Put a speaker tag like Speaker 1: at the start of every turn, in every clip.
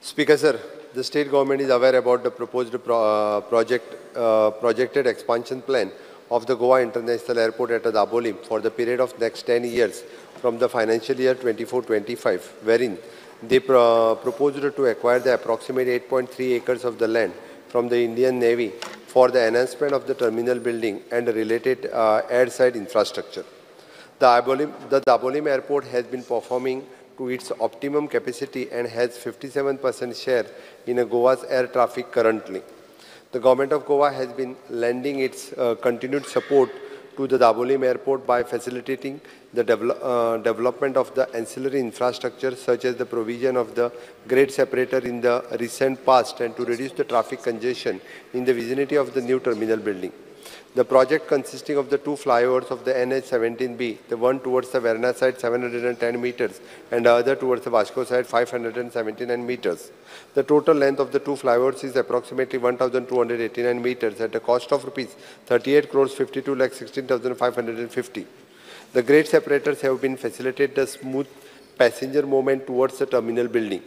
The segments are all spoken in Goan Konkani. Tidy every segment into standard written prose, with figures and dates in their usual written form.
Speaker 1: Speaker sir, the state government is aware about the proposed projected expansion plan of the Goa International Airport at Dabolim for the period of next 10 years from the financial year 24-25, wherein they proposed to acquire the approximate 8.3 acres of the land from the Indian Navy for the enhancement of the terminal building and related airside infrastructure. The Dabolim Airport has been performing to its optimum capacity and has 57% share in Goa's air traffic currently. The government of Goa has been lending its continued support to the Dabolim Airport by facilitating the development of the ancillary infrastructure such as the provision of the grade separator in the recent past and to reduce the traffic congestion in the vicinity of the new terminal building. The project consisting of the two flyovers of the NH17B, the one towards the Verna side 710 meters and the other towards the Vasco side 579 meters. The total length of the two flyovers is approximately 1,289 meters at a cost of rupees 38 crores 52 lakh 16,550. The grade separators have been facilitated the smooth passenger movement towards the terminal building.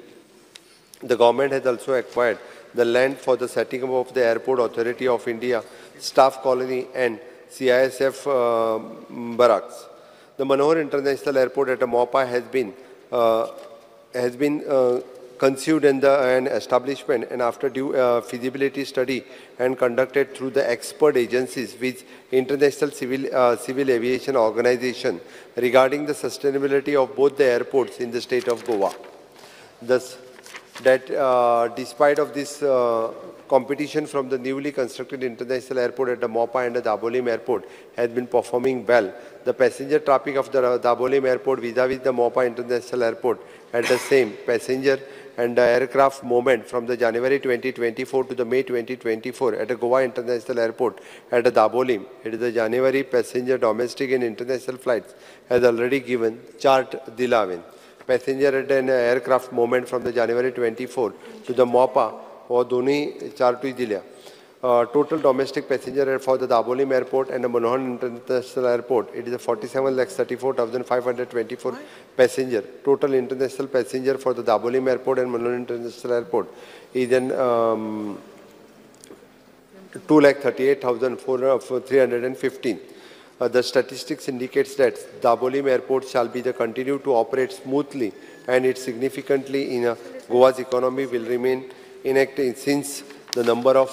Speaker 1: The government has also acquired the land for the setting up of the Airport Authority of India Staff Colony and CISF barracks. The Manohar International Airport at Mopa has been conceived in an establishment and after due feasibility study and conducted through the expert agencies with International Civil Aviation Organization regarding the sustainability of both the airports in the state of Goa. Thus, that despite of this competition from the newly constructed international airport at the Mopa and the Dabolim Airport has been performing well. The passenger traffic of the Dabolim Airport vis-a-vis the Mopa International Airport at the same passenger and the aircraft movement from the January 2024 to the May 2024 at the Goa International Airport at the Dabolim. It is the January passenger domestic and international flights has already given chart dilaven. Passenger at an aircraft movement from the January 24 to the Mopa or दोन्ही चार्टूय दिल्या. Total domestic passenger for the Dabolim Airport and the Manohar International Airport, it is a 47,34,524 passenger. Total international passenger for the Dabolim Airport and Manohar International Airport is an 2,38,315. The statistics indicates that Dabolim Airport shall be the continue to operate smoothly and it significantly in Goa's economy will remain inactive since the number of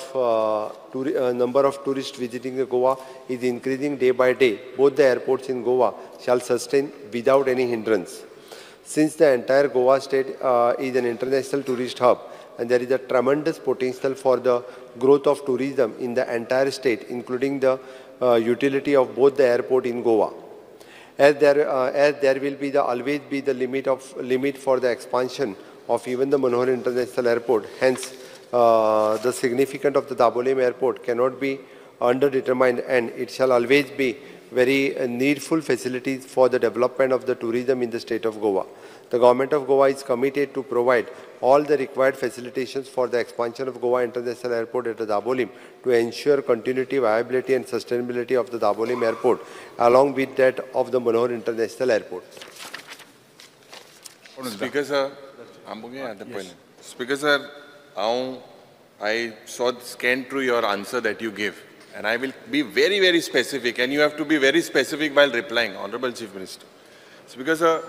Speaker 1: tourists visiting the Goa is increasing day by day. Both the airports in Goa shall sustain without any hindrance. Since the entire Goa state is an international tourist hub and there is a tremendous potential for the growth of tourism in the entire state, including the utility of both the airport in Goa. As there will be the always be the limit for the expansion of even the Manohar International Airport. Hence, the significance of the Dabolim Airport cannot be underdetermined, and it shall always be very needful facilities for the development of the tourism in the state of Goa. The government of Goa is committed to provide all the required facilitations for the expansion of Goa International Airport at the Dabolim to ensure continuity, viability and sustainability of the Dabolim Airport along with that of the Manohar International Airport.
Speaker 2: Speaker sir, yes. Speaker sir, I saw scan through your answer that you gave, and I will be very, very specific, and you have to be very specific while replying, Honorable Chief Minister. Speaker sir,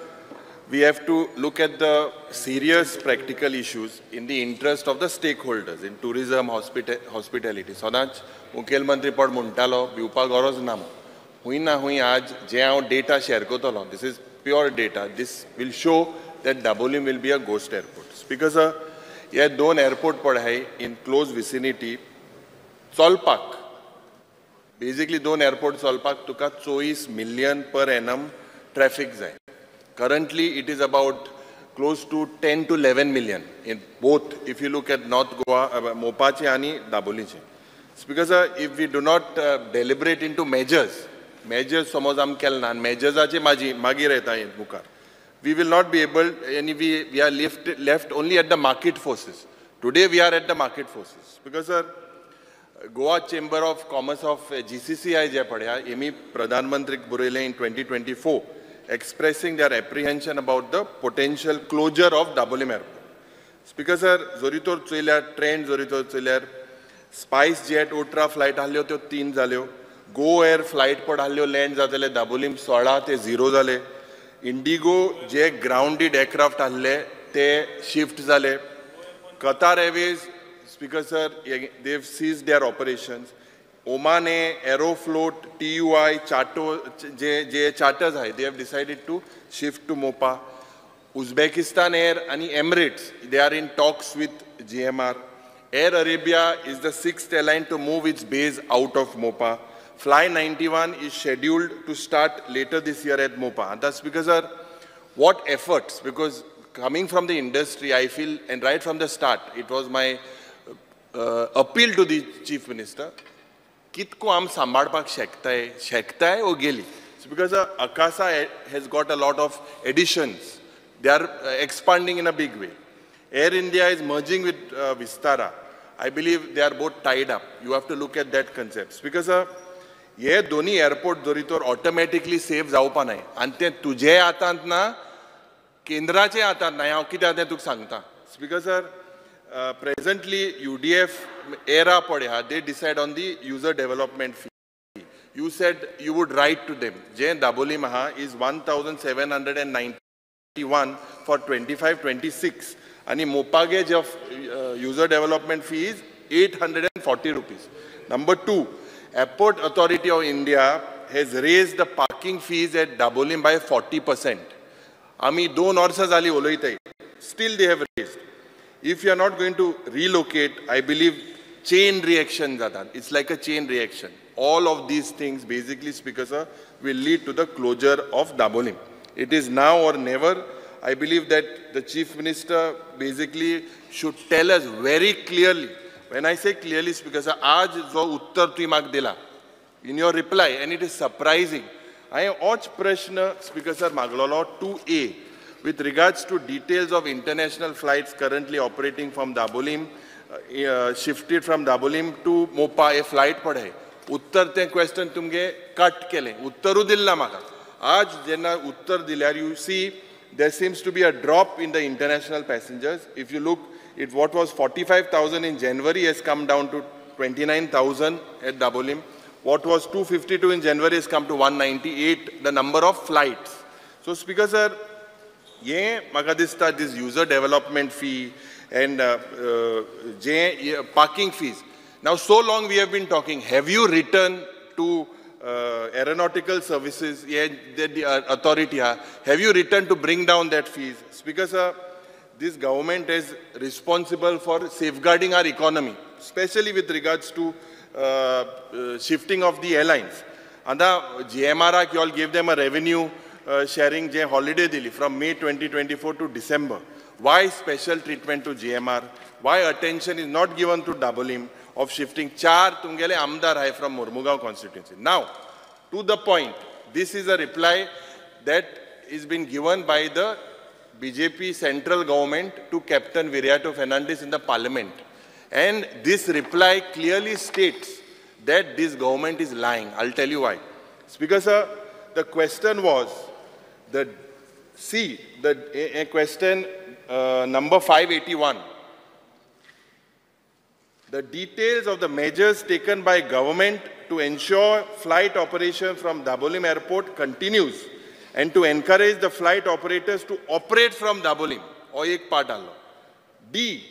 Speaker 2: we have to look at the serious practical issues in the interest of the stakeholders in tourism, hospitality. सदांच मुखेलमंत्री पड म्हणटालो भिवपाक गरज ना म्हूण. हुंय ना हुंय आज जे हांव डेटा शेअर करतलो, this is pure data, this will show that Dabolim will be a ghost airport. Speaker sir, हे दोन एअरपोर्ट पड आहाय इन क्लोज विसिनिटी चलपाक, बेजिकली दोन एअरपोर्ट चलपाक तुका 24 मिलियन पर एनम ट्रॅफिक जाय. Currently, it is about close to 10 to 11 million in both, if you look at North Goa, Mopache and Daboliche. Because if we do not deliberate into measures, measures समज आम केले ना, measures आचे मागीर येता मुखार, we will not be able, and we are left only at the market forces. Today we are at the market forces. Because sir, Goa Chamber of Commerce of GCCI जे पळया, एमी प्रधानमंत्री बरयलें in 2024, expressing their apprehension about the potential closure of Dabolim Airport. Speaker sir, जरी तर चोयल्यार ट्रेंड जरी तर चोयल्यार स्पायस जेट ओट्रा फ्लायट आहल्यो त्यो 3 जाल्यो, गो एर फ्लायट पड आहल्यो लँड जातले दाबोलीम 16 ते 0 जाले, इंडिगो जे ग्रावंडेड एरक्राफ्ट आहले ते शिफ्ट जाले, Qatar Airways speaker sir they have ceased their operations, Oman Aeroflot TUI चार्टो J J charters आहाय they have decided to shift to Mopa, Uzbekistan Air and Emirates, they are in talks with GMR. Air Arabia is the 6th airline to move its base out of Mopa. Fly 91 is scheduled to start later this year at Mopa. And that's because, sir, what efforts? Because coming from the industry, I feel, and right from the start, it was my appeal to the Chief Minister, kitko am सांभाळपाक शकताय, शकताय o geli. It's because Akasa has got a lot of additions. They are expanding in a big way. Air India is merging with Vistara. I believe they are both tied up. You have to look at that concept. Because हे दोन्ही एअरपोर्ट जरी तर ऑटोमॅटिकली सेफ जावपा नाय आनी ते तुजे हातांत ना, केंद्राचे हातांत ना. हांव कितें तें तुका सांगता. Speaker sir, presently UDF era पळय आहा, they decide on the user development fee. You said you would write to them. जे दाबोलीम आहा is 1791 for 25-26 आणि मोपागे जे user development fee is 840 rupees. Number 2, Airport Authority of India has raised the parking fees at Dabolim by 40%. आमी 2 वर्सां जाली उलयताय, still they have raised. If you are not going to relocate, I believe chain reaction जाता. It's like a chain reaction. All of these things basically, Speaker sir, will lead to the closure of Dabolim. It is now or never. I believe that the Chief Minister basically should tell us very clearly. When I say clearly, Speaker sir, आज जो उत्तर तुवें म्हाका दिला in your reply, and it is surprising. हांवें होच प्रश्न Speaker sir मागलोलो 2A with regards to details of international flights currently operating from Dabolim, shifted from Dabolim to Mopa, a flight पडे. उत्तर तें क्वेश्चन तुमगे कट केलें, उत्तरूय दिलें ना म्हाका. आज जेन्ना उत्तर दिल्यार you see there seems to be a drop in the international passengers. If you look, it what was 45,000 in January has come down to 29,000 at Dabolim. What was 252 in January has come to 198, the number of flights. So Speaker sir, ye म्हाका दिसता this user development fee and J parking fees. Now so long we have been talking, have you written to aeronautical services, the authority, have you written to bring down that fees? Speaker sir, this government is responsible for safeguarding our economy, especially with regards to shifting of the airlines. And the GMR, you all gave them a revenue sharing je holiday dili from May 2024 to December. Why special treatment to GMR? Why attention is not given to Dabolim of shifting? 4 tungele amdar hai from Mormugao constituency. Now, to the point, this is a reply that is been given by the BJP central government to Captain Viriato Fernandez in the parliament. And this reply clearly states that this government is lying. I'll tell you why. Speaker sir, the question was, the question number 581. The details of the measures taken by government to ensure flight operation from Dabolim Airport continues and to encourage the flight operators to operate from Dabolim. Or ek part allo. D,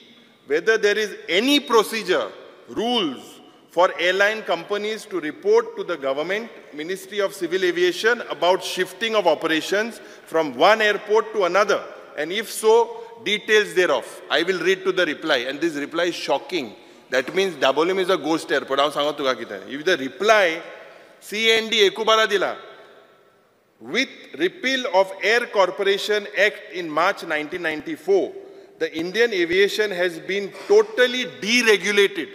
Speaker 2: whether there is any procedure, rules for airline companies to report to the government, Ministry of Civil Aviation about shifting of operations from one airport to another, and if so, details thereof. I will read to the reply, and this reply is shocking. That means Dabolim is a ghost airport. If the reply, C and D ekubara dila, with repeal of Air Corporation Act in March 1994, the Indian aviation has been totally deregulated.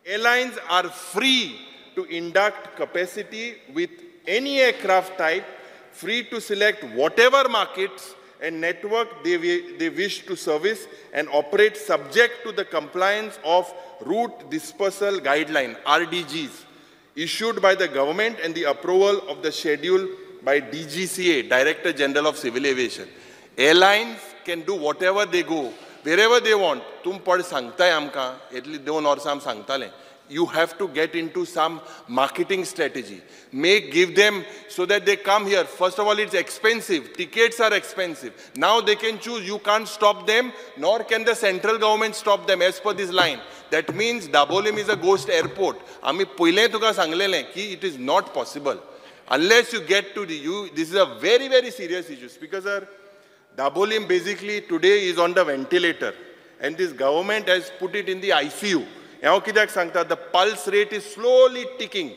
Speaker 2: Airlines are free to induct capacity with any aircraft type, free to select whatever markets and network they wish to service and operate subject to the compliance of Route Dispersal Guideline, RDGs, issued by the government and the approval of the schedule by DGCA, Director General of Civil Aviation. Airlines can do whatever they go Wherever they want. तुम पड सांगताय आमकां इतली 2 वर्सां आमी सांगताले. You have to get into some marketing strategy. Give them so that they come here. First of all, it's expensive. Tickets are expensive. Now they can choose. You can't stop them, nor can the central government stop them as per this line. That means Dabolim is a ghost airport. Ami पयलें तुका सांगलेलें की it is not possible. Unless you get to the, this is a very, very serious issue. Speaker sir, Dabolim basically today is on the ventilator. And this government has put it in the ICU. हांव कित्याक सांगता, the pulse rate is slowly ticking,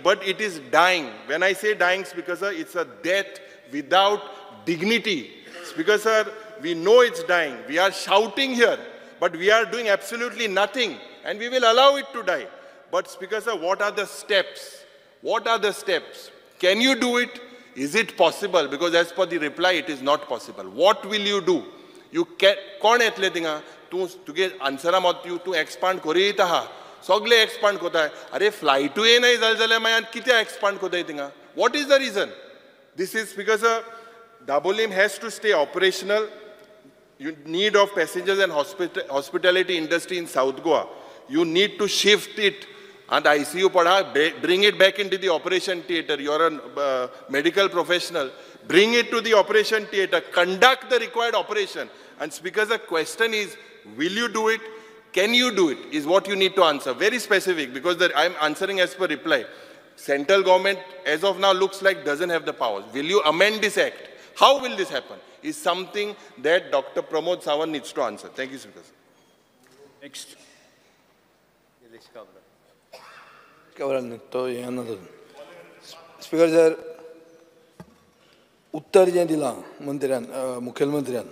Speaker 2: but it is dying. When I say dying, Speaker sir, it's a death without dignity. Speaker sir, we know it's dying. We are shouting here, but we are doing absolutely nothing, and we will allow it to die. But Speaker sir, what are the steps? What are the steps? Can you do it? Is it possible? Because as per the reply, it is not possible. What will you do? You can, कोण येतले थिंगा? तूं तुगे आन्सरा मात तूं एक्सपांड करीत आहा, सगळे एक्सपांड कोताय. अरे फ्लायटूय येनाय जालें जाल्यार मागीर कित्याक एक्सपांड कोताय थिंगा? What is the reason? This is because Dabolim has to stay operational. You need of passengers and hospitality industry in South Goa. You need to shift it. And ICU pada, bring it back into the operation theatre. You are a medical professional. Bring it to the operation theatre. Conduct the required operation. And Speaker, the question is, will you do it? Can you do it? Is what you need to answer. Very specific, because I am answering as per reply. Central government, as of now, looks like doesn't have the powers. Will you amend this act? How will this happen? Is something that Dr. Pramod Sawant needs to answer. Thank you, Speaker.
Speaker 3: Next.
Speaker 4: Speaker sir, उत्तर जें दिलां मंत्र्यान, मुखेलमंत्र्यान,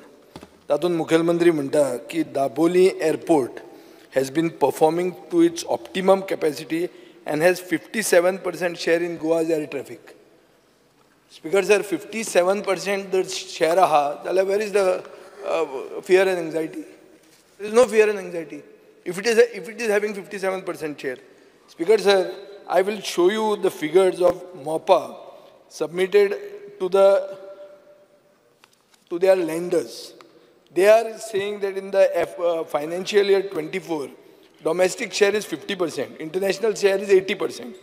Speaker 4: तातूंत मुखेलमंत्री म्हणटा की Dabolim airport has been performing to its optimum capacity and has 57% share in Goa's air traffic. Speaker sir, 57% जर शेअर आहा जाल्यार where is the fear and anxiety? There is no fear and anxiety if it is having 57% share. Speaker sir, I will show you the figures of Mopa submitted to their lenders. They are saying that in the financial year 24, domestic share is 50%, international share is 80%.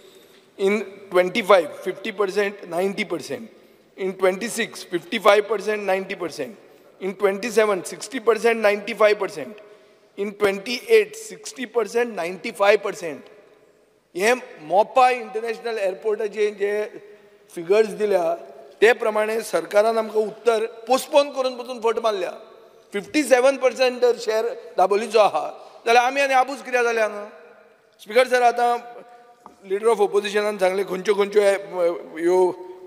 Speaker 4: In 25, 50%, 90%. In 26, 55%, 90%. In 27, 60%, 95%. In 28, 60%, 95%. हे मोपा इंटरनॅशनल एअरपोर्टाचे जे फिगर्स दिल्या ते प्रमाणे सरकारान आमकां उत्तर पोस्टपोन करून पसून फट मारल्या. 57% जर शेअर दाबोलीचो आहा जाल्यार आमी आनी आबूज कित्याक जाले हांगा? स्पीकर सर, आतां लिडर ऑफ ओपोजिशनान सांगलें खंयच्यो खंयच्यो ह्यो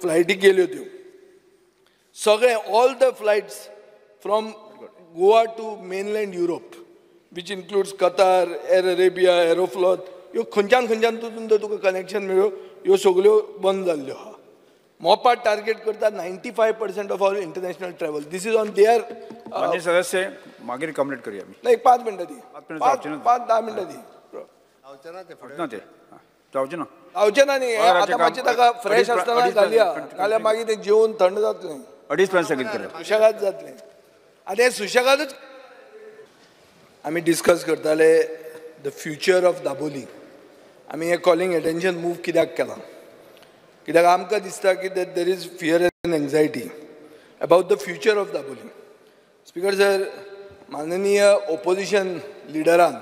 Speaker 4: फ्लायटी गेल्यो त्यो सगळे, all the flights from Goa to mainland Europe, which includes Qatar, Air Arabia, Aeroflot, ह्यो खंयच्यान खंयच्यान तितून जर तुका कनेक्शन मेळ्यो, ह्यो सगळ्यो बंद जाल्ल्यो आहा. मोपा टार्गेट करता 95% of all international travel. This is on their.
Speaker 3: सदस्य मागीर कंप्लीट करूया.
Speaker 4: ना, एक 5 मिनटां दी, 5-10 मिनटां दी.
Speaker 3: जावचें ना,
Speaker 4: जावचें ना न्ही. आतां मातशें ताका फ्रेश आसतना घालया, नाल्यार मागीर तें जेवन थंड जातलें.
Speaker 3: 2.5 पर्यंत स्थगीत करूया.
Speaker 4: सुशेगाद जातलें. आतां हें सुशेगादूच आमी डिस्कस करताले the future of Dabolim. आमी हें कॉलिंग एटेन्शन मूव कित्याक केलां? कित्याक आमकां दिसता की that there is fear and anxiety about the future of Dabolim. Speaker sir, माननीय ओपोजिशन लिडरान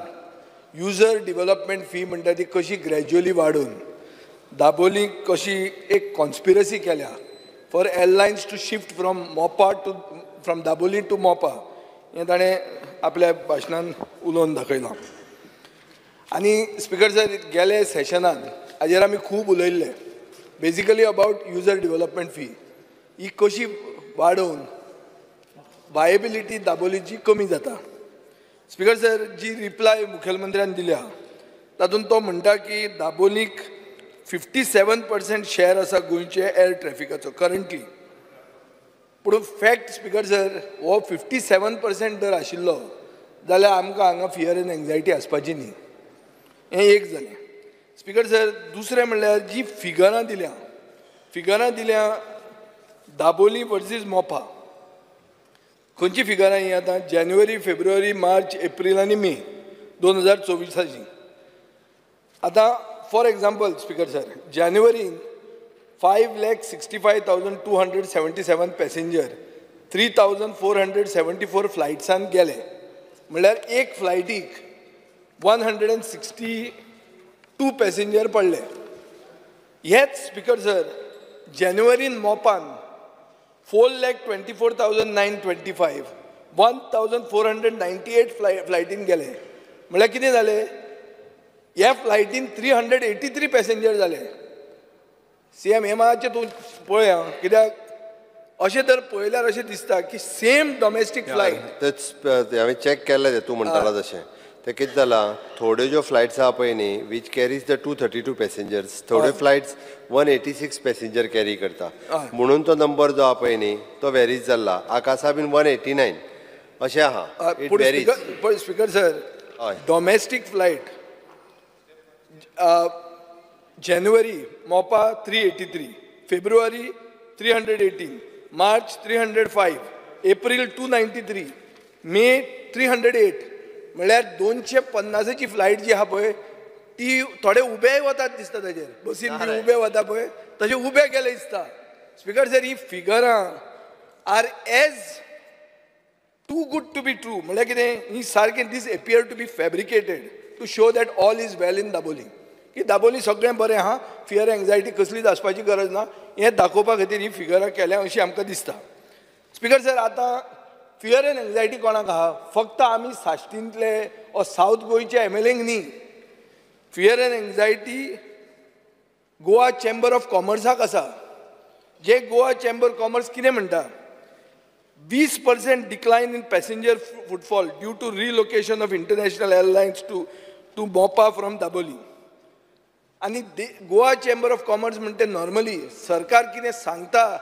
Speaker 4: युजर डिवेलपमेंट फी म्हणटा ती कशी ग्रॅज्युअली वाडोवन दाबोली कशी एक कॉन्स्पिरसी केल्या for airlines to shift from Mopa to from Dabolim to Mopa, हें ताणें आपल्या भाशणान उलोवन दाखयलां. आनी स्पीकर सर, गेले सेशनान हाजेर आमी खूब उलयल्ले, basically about user development fee ही कशी वाडोवन वायबिलिटी दाबोलीची कमी जाता. स्पीकर सर, जी रिप्लाय मुखेलमंत्र्यान दिल्या तातूंत तो म्हणटा की दाबोलीक 57% शेअर आसा गोंयचे एअर ट्रॅफिकाचो करंटली. पूण फॅक्ट स्पीकर सर, हो 57% जर आशिल्लो जाल्यार आमकां हांगा फियर एंड एन्जायटी आसपाची न्ही. हें एक जालें. स्पीकर सर, दुसरें म्हणल्यार जी फिगरां दिल्या, फिगरां दिल्या दाबोली वर्सीस मोपा. खंयची फिगरां ही आतां जानेवारी, फेब्रुवारी, मार्च, एप्रील आनी मे 2024ची. आतां फॉर एग्जाम्पल स्पीकर सर, जानेवारीन 5,65,277 पॅसेंजर 3,474 फ्लायट्सान गेले, म्हणल्यार एक फ्लायटीक 162 पॅसेंजर पडले. हेच स्पीकर सर जानेवारीन मोपान 4,24,925 1,498 फ्लायटीन गेले, म्हणल्यार कितें जालें, ह्या फ्लायटीन 383 पॅसेंजर जाले. सी एम हे मातशें तूं पळय, कित्याक अशें तर पळयल्यार अशें दिसता की सेम डोमेस्टीक फ्लायट.
Speaker 1: तेच हांवें चॅक केल्लें तें तूं म्हणटालो तशें. तें कितें जालां, थोड्यो ज्यो फ्लायट्स आहा पळय न्ही which carries the 232 passengers, थोड्यो फ्लायट्स 186 पॅसेंजर कॅरी करता, म्हणून तो नंबर जो आहा पळय न्ही तो वेरीज जाल्ला. आकासा बीन 189 अशें आहा.
Speaker 4: पूण speaker sir, domestic flight January Mopa 383, February 318, March 305, April 293, May 308. म्हणल्यार 250ची फ्लायट जी आहा पळय ती थोडे उबेय वतात दिसता, ताजेर बसीन बी उबे वता पळय तशे उबे गेले दिसता. स्पीकर सर, ही फिगरां are as too good to be true. म्हणल्यार कितें, ही सारकें this appear to be fabricated to show that all is well in Dabolim, की दाबोली सगळें बरें आहा, फियर एन्जायटी कसलीच आसपाची गरज ना, हें दाखोवपा खातीर ही फिगरां केल्या अशी आमकां दिसता. स्पीकर सर, आतां फियर एन्ड एन्जायटी कोणाक आहा, फक्त आमी साश्टींतले ओ सावथ गोंयचे एम एल एंक न्ही. Fear and anxiety Goa chamber of कॉमर्साक आसा. जे गोवा चेंबर कॉमर्स कितें म्हणटा, 20% decline in passenger footfall due to relocation of international airlines to Mopa from Dabolim. आनी गोवा चेंबर ऑफ कॉमर्स म्हणटे नॉर्मली सरकार कितें सांगता,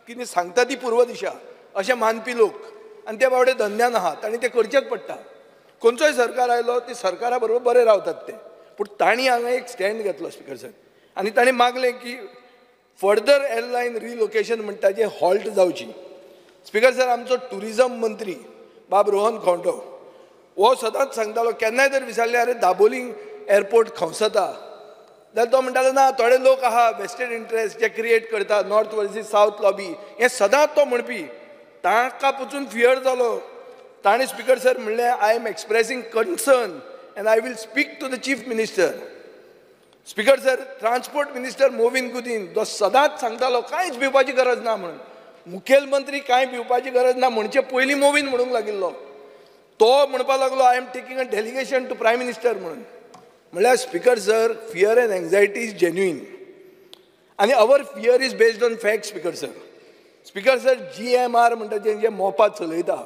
Speaker 4: कितें सांगता ती पूर्व दिशा अशें मानपी लोक, आनी ते बावडे धंद्यान आहात आनी ते करचेच पडटा. खंयचोय सरकार आयलो ते सरकारा बरोबर बरे रावतात ते, पूण तांणी हांगा एक स्टँड घेतलो स्पीकर सर, आनी तांणी मागलें की फर्दर एअरलायन रिलोकेशन म्हणटा जें हॉल्ट जावची. स्पीकर सर, आमचो ट्युरिजम मंत्री बाब रोहन खंवटो हो सदांच सांगतालो, केन्नाय तर विचारलें अरे दाबोली एअरपोर्ट खंवसता जाल्यार तो म्हणटालो ना थोडे लोक आहा वेस्टेड इंट्रस्ट जे क्रिएट करता नॉर्थ वर्सीस सावथ लॉबी, हें सदांच तो म्हणपी. ताका पसून फियर जालो. ताणें स्पीकर सर म्हणलें, I am expressing concern and I will speak to the chief minister. Speaker sir, transport minister Mauvin Godinho जो सदांच सांगतालो कांयच भिवपाची गरज ना म्हणून, मुखेलमंत्री कांय भिवपाची गरज ना म्हणचे पयलीं मोविन म्हणूंक लागिल्लो, तो म्हणपाक लागलो I am taking a delegation to prime minister म्हणून. म्हणल्यार speaker sir, fear and anxiety is genuine आनी our fear is based on fact. Speaker sir, speaker sir, GMR म्हणटा जें जें मोपा चलयता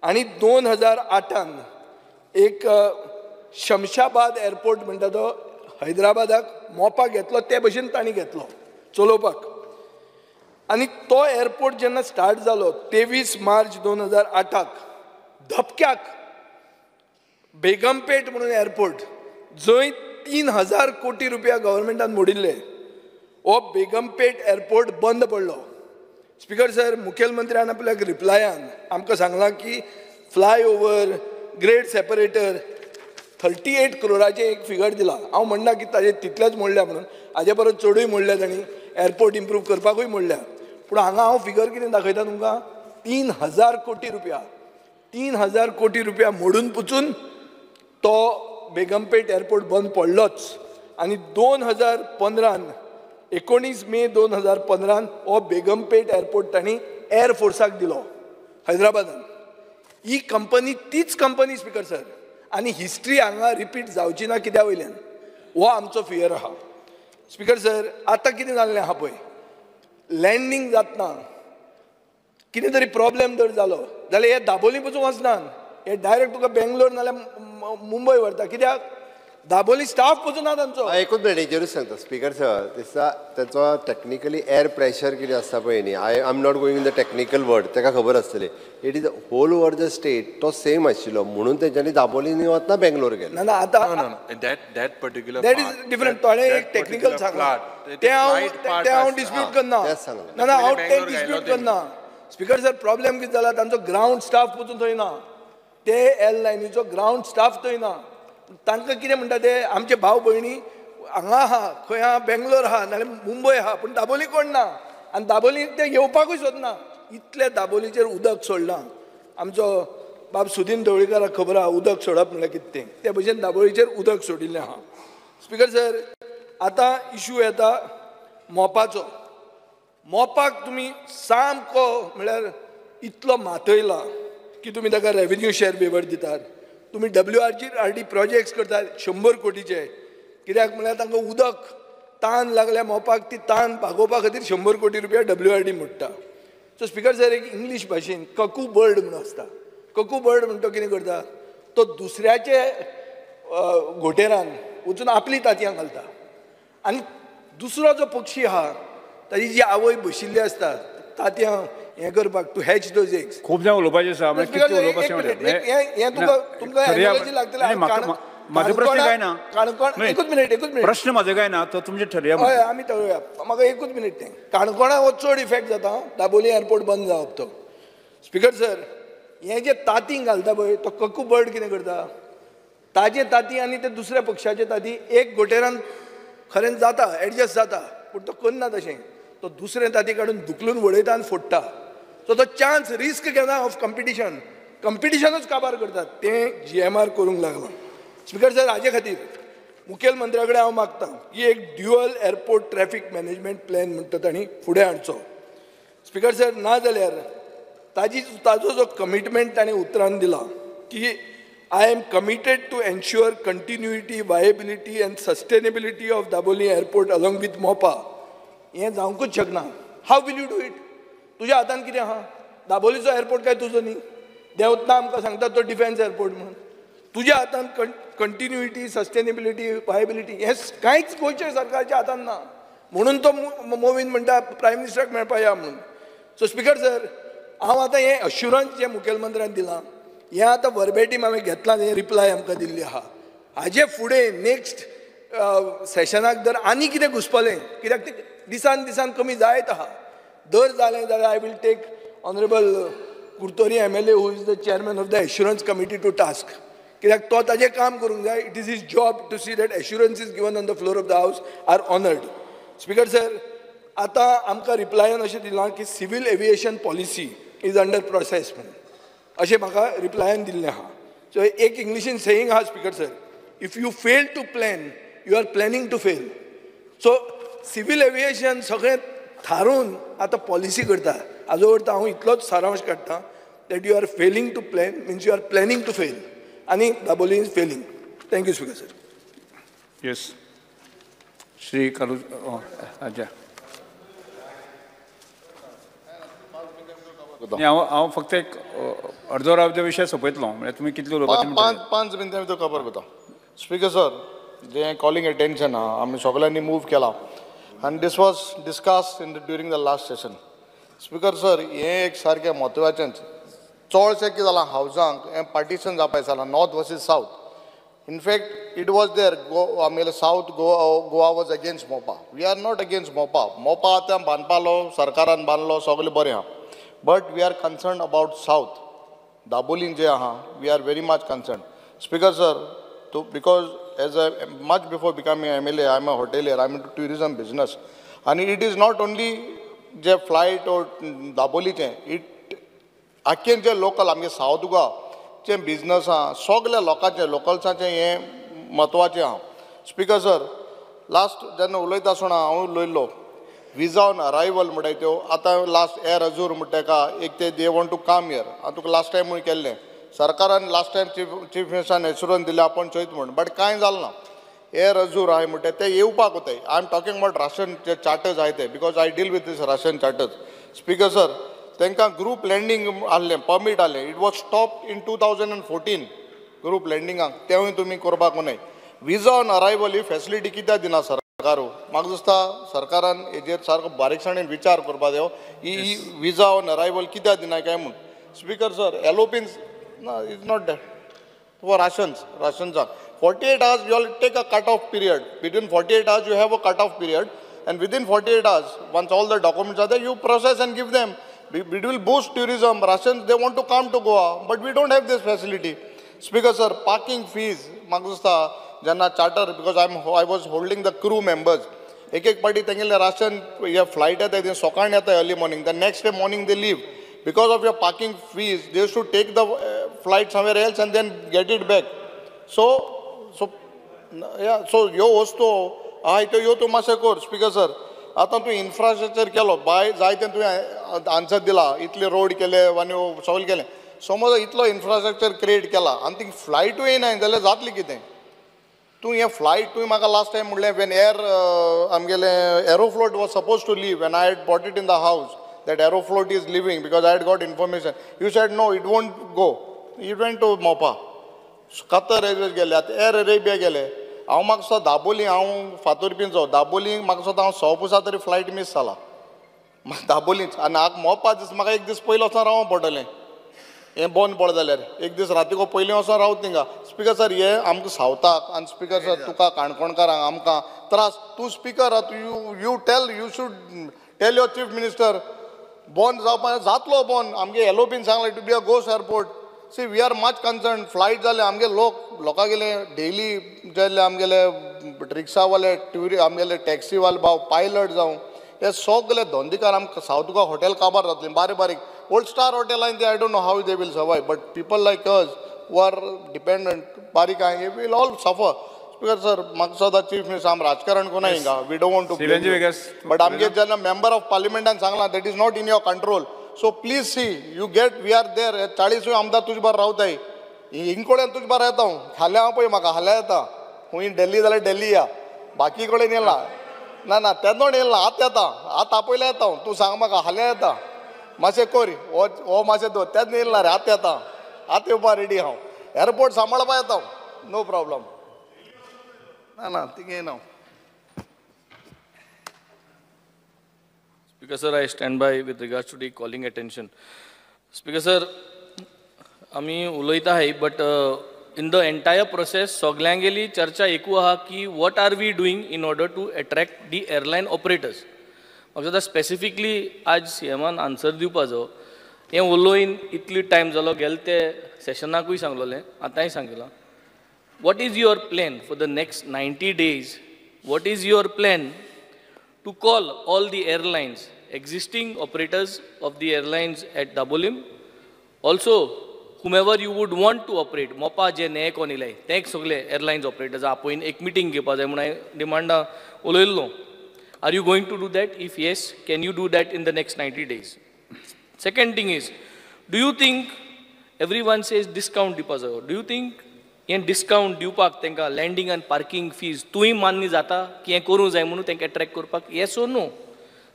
Speaker 4: आनी 2008 एक शमशाबाद एअरपोर्ट म्हणटा तो हैदराबादाक मोपा घेतलो, ते भशेन तांणी घेतलो चलोवपाक. आनी तो एअरपोर्ट जेन्ना स्टार्ट जालो 23 मार्च 2008 धपक्याक बेगमपेट म्हणून एअरपोर्ट जंय 3,000 कोटी रुपया गव्हर्मेंटान मोडिल्ले, हो बेगमपेट एअरपोर्ट बंद पडलो. स्पीकर सर, मुखेलमंत्र्यान आपल्याक रिप्लायान आमकां सांगलां की फ्लायओवर, ग्रेड सेपरेटर 38 करोडाचें एक फिगर दिला. हांव म्हणना की ताजे तितलेच मोडल्या म्हणून, हाजे परस चडूय मोडल्या तांणी, एअरपोर्ट इम्प्रूव करपाकूय मोडल्या, पूण हांगा हांव फिगर कितें दाखयता तुमकां, 3,000 कोटी रुपया, 3,000 कोटी रुपया मोडून पुचून तो बेगमपेट एअरपोर्ट बंद पडलोच. आनी 2015 19 मे 2015 हो बेगमपेट एअरपोर्ट तांणी एअरफोर्साक दिलो हैदराबादान. ही कंपनी तीच कंपनी स्पीकर सर, आनी हिस्ट्री हांगा रिपीट जावची ना कित्या वयल्यान, हो आमचो फियर आहा. स्पीकर सर, आतां कितें जाल्लें आहा पळय, लँडींग जातना कितें तरी प्रॉब्लेम जर जालो जाल्यार हे दाबोली पसून वचनात, हे डायरेक्ट तुका बेंगलोर नाल्यार मुंबय व्हरता, कित्याक दाबोली स्टाफ पसून ना तांचो.
Speaker 1: एकूच मिनट हेजेरूच सांगता स्पीकर सर, दिसता ताचो टॅक्निकली एअर प्रेशर कितें आसता पळय न्ही, I am not going in the technical word, ताका खबर आसतलें, it is whole over the state तो सेम आशिल्लो म्हणून तेंच्यांनी दाबोली न्ही वतना बेंगलोर गेले.
Speaker 4: ना आतां
Speaker 2: that particular
Speaker 4: that is different. थोडें एक टॅक्निकल सांगलां तें हांव डिस्प्यूट करना, ना ना हांव तें डिस्प्यूट करना. स्पीकर सर, प्रॉब्लेम कितें जाला, तांचो ग्रावंड स्टाफ पसून थंय ना, ते एअरलायनीचो ग्रावंड स्टाफ थंय ना. तांकां कितें म्हणटा ते, आमचे भाव भयणी हांगा आहा, खंय आहा, बेंगलोर आहा, नाल्यार मुंबय आहा, पूण दाबोली कोण ना आनी दाबोली ते येवपाकूय सोदना. इतले दाबोलीचेर उदक सोडलां, आमचो बाब सुदीन ढवळीकाराक खबर आहा उदक सोडप म्हणल्यार कितें तें, ते भशेन दाबोळीचेर उदक सोडिल्लें आहा. स्पीकर सर, आतां इशू येता मोपाचो. मोपाक तुमी सामको म्हणल्यार इतलो मातयला की तुमी ताका रेवेन्यू शेअर वेवर दितात, तुमी WRD projects करतात 100 कोटीचे, कित्याक म्हणल्यार तांकां उदक तान लागल्या मोपाक, ती तान भागोवपा खातीर 100 कोटी रुपया WRD मोडटा. सो स्पीकर सर, एक इंग्लीश भाशेन ककू बर्ड म्हणून आसता. ककू बर्ड म्हणटा तो कितें करता, तो दुसऱ्याचे घोटेरान वचून आपली तांतयां घालता आनी दुसरो जो पक्षी आहा ताजी जी आवय बशिल्ली आसता तांतयां हें करपाक, टू हॅच those eggs.
Speaker 3: खूब जाण उलोवपाचें आसा, हें
Speaker 4: तुमकां एनर्जी लागतली.
Speaker 3: म्हाजो प्रश्न काय ना,
Speaker 4: काणकोण, एकूच मिनिट, एकूच मिनिट,
Speaker 3: प्रश्न म्हाजो काय ना, तो तुमचे ठरया.
Speaker 4: हय, आमी ठरोवया. म्हाका एकूच मिनिट तें, काणकोणा हो चड इफेक्ट जाता दाबोली एअरपोर्ट बंद जावप तो. स्पीकर सर, हें जे तांतीं घालता पळय तो ककू बर्ड कितें करता, ताजें तांतीं आनी ते दुसऱ्या पक्षाचें तांतीं एक घोटेरान खरें जाता, एडजस्ट जाता, पूण तो करना तशें, तो दुसरें तांतीं काडून धुकलून वडयता आनी फोडटा. सो तो चान्स रिस्क घेना ऑफ कंपिटिशन, कंपिटिशनूच काबार करतात, तें GMR करूंक लागलां. स्पीकर सर, हाजे खातीर मुखेलमंत्र्या कडेन हांव मागतां की एक dual airport traffic management plan म्हणटा तांणी फुडें हाडचो. स्पीकर सर, ना जाल्यार ताजो जो कमिटमेंट ताणें उतरान दिला की I am committed to ensure continuity, viability and sustainability of Dabolim airport along with Mopa, हें जावंकूच शकना. How will you do it? तुज्या हातान कितें आहा? दाबोलीचो एअरपोर्ट काय तुजो न्ही, देंवतना आमकां सांगता तो डिफेन्स एअरपोर्ट म्हणून. तुज्या हातान कंटिन्युइटी, सस्टेनेबिलिटी, वायबिलिटी हें कांयच गोंयच्या सरकारच्या हातान ना, म्हणून तो मोवीन म्हणटा प्रायम मिनिस्टराक मेळपा या म्हणून. सो स्पीकर सर, हांव आतां हें अश्युरन्स जें मुखेलमंत्र्यान दिलां हें आतां वर्बेटीम हांवें घेतलां, हें रिप्लाय आमकां दिल्ली आहा. हाजे फुडें नेक्स्ट सेशनाक जर आनी कितें घुसपलें, कित्याक तें दिसान दिसान कमी जायत आहा, दर जालें जाल्यार I will take honourable Curtorim MLA who is the chairman of the assurance committee to task, कित्याक तो ताजें काम करूंक जाय. It is his job to see that assurance is given on the floor of the house are honoured. Speaker sir, आतां आमकां रिप्लायान अशें दिलां की civil aviation policy is under process म्हणून, अशें म्हाका रिप्लायान दिल्लें आहा. सो एक इंग्लिशीन सेईंग आहा speaker sir, if you fail to plan you are planning to fail. So civil aviation सगळें थारून आतां पॉलिसी करता. हाजो अर्थ हांव इतलोच सारांश काडटा that you are failing to plan means you are planning to fail, आनी Dabolim is failing. Thank you speaker sir.
Speaker 3: Yes, Shri Carlos आजा. हांव हांव फक्त एक अर्दो वरां विशय सोंपयतलो, म्हळ्यार तुमी कितले उलोवपाचें?
Speaker 5: 5 मिनटां भितर खबर करता. स्पीकर सर, जें कॉलिंग एटेन्शन आहा आमी सगळ्यांनी मूव केला आनी this was discussed in during the last session. Speaker sir, हें एक सारकें म्हत्वाचेंच. चडशें कितें जालां, हावजांक हें पार्टिशन जावपाक जालां, north versus south. In fact it was there, आमगेले south Goa, Goa was against Mopa. We are not against Mopa. Mopa आतां बांदपालो सरकारान बांदलो, सगळें बरें आहा, but we are concern about south Dabolim जे आहा, we are very much concern. Speaker sir, because as a much before becoming MLA I am a hotelier, I am into tourism business, आनी it is not only J flight or दाबोलीचें, it आख्खें जे लोकल आमगे सावथ गोवा बिजनस आहा, सगल्या लोकांचें, लोकल्सांचें हें म्हत्वाचें आहा. स्पीकर सर, लास्ट जेन्ना उलयता आसतना हांव उलयल्लो विजा ऑन अरायवल म्हणटाय त्यो, आतां लास्ट एअर अजूर म्हणटा तेका एक ते they want to come here. हांव तुका लास्ट टायमूय केल्लें, सरकारान लास्ट टायम चीफ मिनिस्टरान एश्युरन्स दिलें आपूण चोयत म्हूण, बट कांय जालें ना. एअर अजूर आहाय म्हणटा ते येवपाक वताय. I am talking about Russian J charters आहाय ते, because I deal with this Russian charters. Speaker sir, तांकां ग्रूप लँडींग आहलें, परमीट आहलें, it was stop in 2014 group लँडिंगाक, तेवूय तुमी करपाक न्हय. Visa on arrival he facility कित्याक दिना सरकार? म्हाका दिसता सरकारान हेजेर सारको बारीकसाणेन विचार करपाक जायो, ही विजा ऑन अरायवल कित्याक दिना काय म्हूण. स्पीकर सर, एलोपीन्स ना, is not that for Russians, रशियन्साक 48 hours you all take a cut off period. Between 48 hours you have a cut off period, and within 48 hours once all the documents are there you process and give them. It will boost tourism. Russians, they want to come to Goa, but we don't have this facility. Speaker sir, parking fees, म्हाका दिसता जेन्ना charter, because I was holding the crew members. एक एक पाटी तेंगेले Russian हे फ्लायट येता, ते सकाळीं येता early morning, the next day morning they leave. Because of your parking fees, they used to take the flight somewhere else and then get it back. So so ह्यो वस्तू आहाय त्यो ह्यो तूं मातशें कर. स्पीकर सर, आतां तूं इन्फ्रास्ट्रक्चर केलो, बाय जायतें तुवें आन्सर दिला, इतले रोड केले आनी सगळें केलें. समज इतलो इन्फ्रास्ट्रक्चर क्रिएट केला आनी ती फ्लायटूय येयना जाल्यार जातली कितें? तूं हें फ्लायट तुवें म्हाका लास्ट टायम म्हणलें when air आमगेलें Aeroflot was suppose to leave, when I had bought it in the house that Aeroflot is leaving because I had got information. You said no, it won't go. It went to Mopa. Qatar Airways गेले, आतां एअर अरेबिया गेले. हांव म्हाका दिसता दाबोली, हांव फातोरपींचो, दाबोली म्हाका दिसता हांव 100 पुसा तरी फ्लायट मीस जाला दाबोलीच. आनी हांव मोपा दीस म्हाका एक दीस पयलीं वचोन रावोंक पडटलें, हें बंद पड जाल्यार एक दीस रातीको पयलीं वचोन रावत थिंगा. स्पीकर सर, हें आमकां सावथाक आनी स्पीकर सर तुका काणकोणकारांक आमकां त्रास. तूं स्पीकर आहा, you tell, you should tell your chief minister बंद जावपा जातलो बंद. आमगे एलओपीन सांगलें to be a ghost airport. See, we are much concern. Flight जाले आमगे लोक, लोकांगेले डेली जाल्ले आमगेले रिक्षावाले, ट्युरी आमगेले टॅक्सीवाले भाव, पायलट जावं, हे सगळे धंदेकार आमकां सावथ गोवा हॉटेल काबार जातली. बारीक बारीक ओल्ड स्टार हॉटेल आनी ते I don't know how they will survive, but people like us who are dependent बारीक आहा, will all suffer. Speaker sir, म्हाका सदां चीफ मिनिस्टर आम राजकारण कोणा हिंगा, we don't want to, but आमगे जेन्ना मेंबर ऑफ पार्लिमेंटान सांगलां that is not in your control. So please see, you get, we are there. 40 आमदार तुजे बार रावताय, हिंग कडेन तुजे बार येता हांव, फाल्यां हांव पळय म्हाका फाल्यां येता, खूंय दिल्ली जाल्यार दिल्ली या, बाकी कडेन येयला ना ना तेन्ना येयला, आतां येता, आतां आपयल्या येता हांव, तूं सांग म्हाका फाल्यां येता, मातशें कर हो मातशें दवर, तेन्ना येयला रे, आतां येता, आतां येवपा रेडी हांव, एअरपोर्ट सांबाळपा येता हांव, नो प्रॉब्लम. ना ना थिंग येयना.
Speaker 6: Speaker sir, I stand by with regards to the calling attention. Speaker sir, आमी उलयता आहाय, but in the entire process सगल्यांगेली चर्चा एकू आहा की what are we doing in order to attract the airline operators. म्हाका दिसता स्पेसिफिकली आज सीएमान आन्सर दिवपाचो. हें उलोवन इतली टायम जालो, गेले ते सेशनाकूय सांगलोलें, आतांय सांगलां. What is your plan for the next 90 days? What is your plan to call all the airlines, existing operators of the airlines at Dabolim, also whomever you would want to operate, Mopa जे ने कोण येयले ते सगळे एअरलायन्स ऑपरेटर्स आपोवन एक मिटींग घेवपा जाय म्हूण हांवें डिमांडा उलयल्लो. Are you going to do that? If yes, can you do that in the next 90 days? Second thing is, do you think everyone says discount दिवपा जायो, do you think हें डिस्कावंट दिवपाक तांकां लँडींग आनी पार्किंग फीज तूंय मान्य जाता की हें करूंक जाय म्हणून तांकां एट्रॅक्ट करपाक? Yes or no?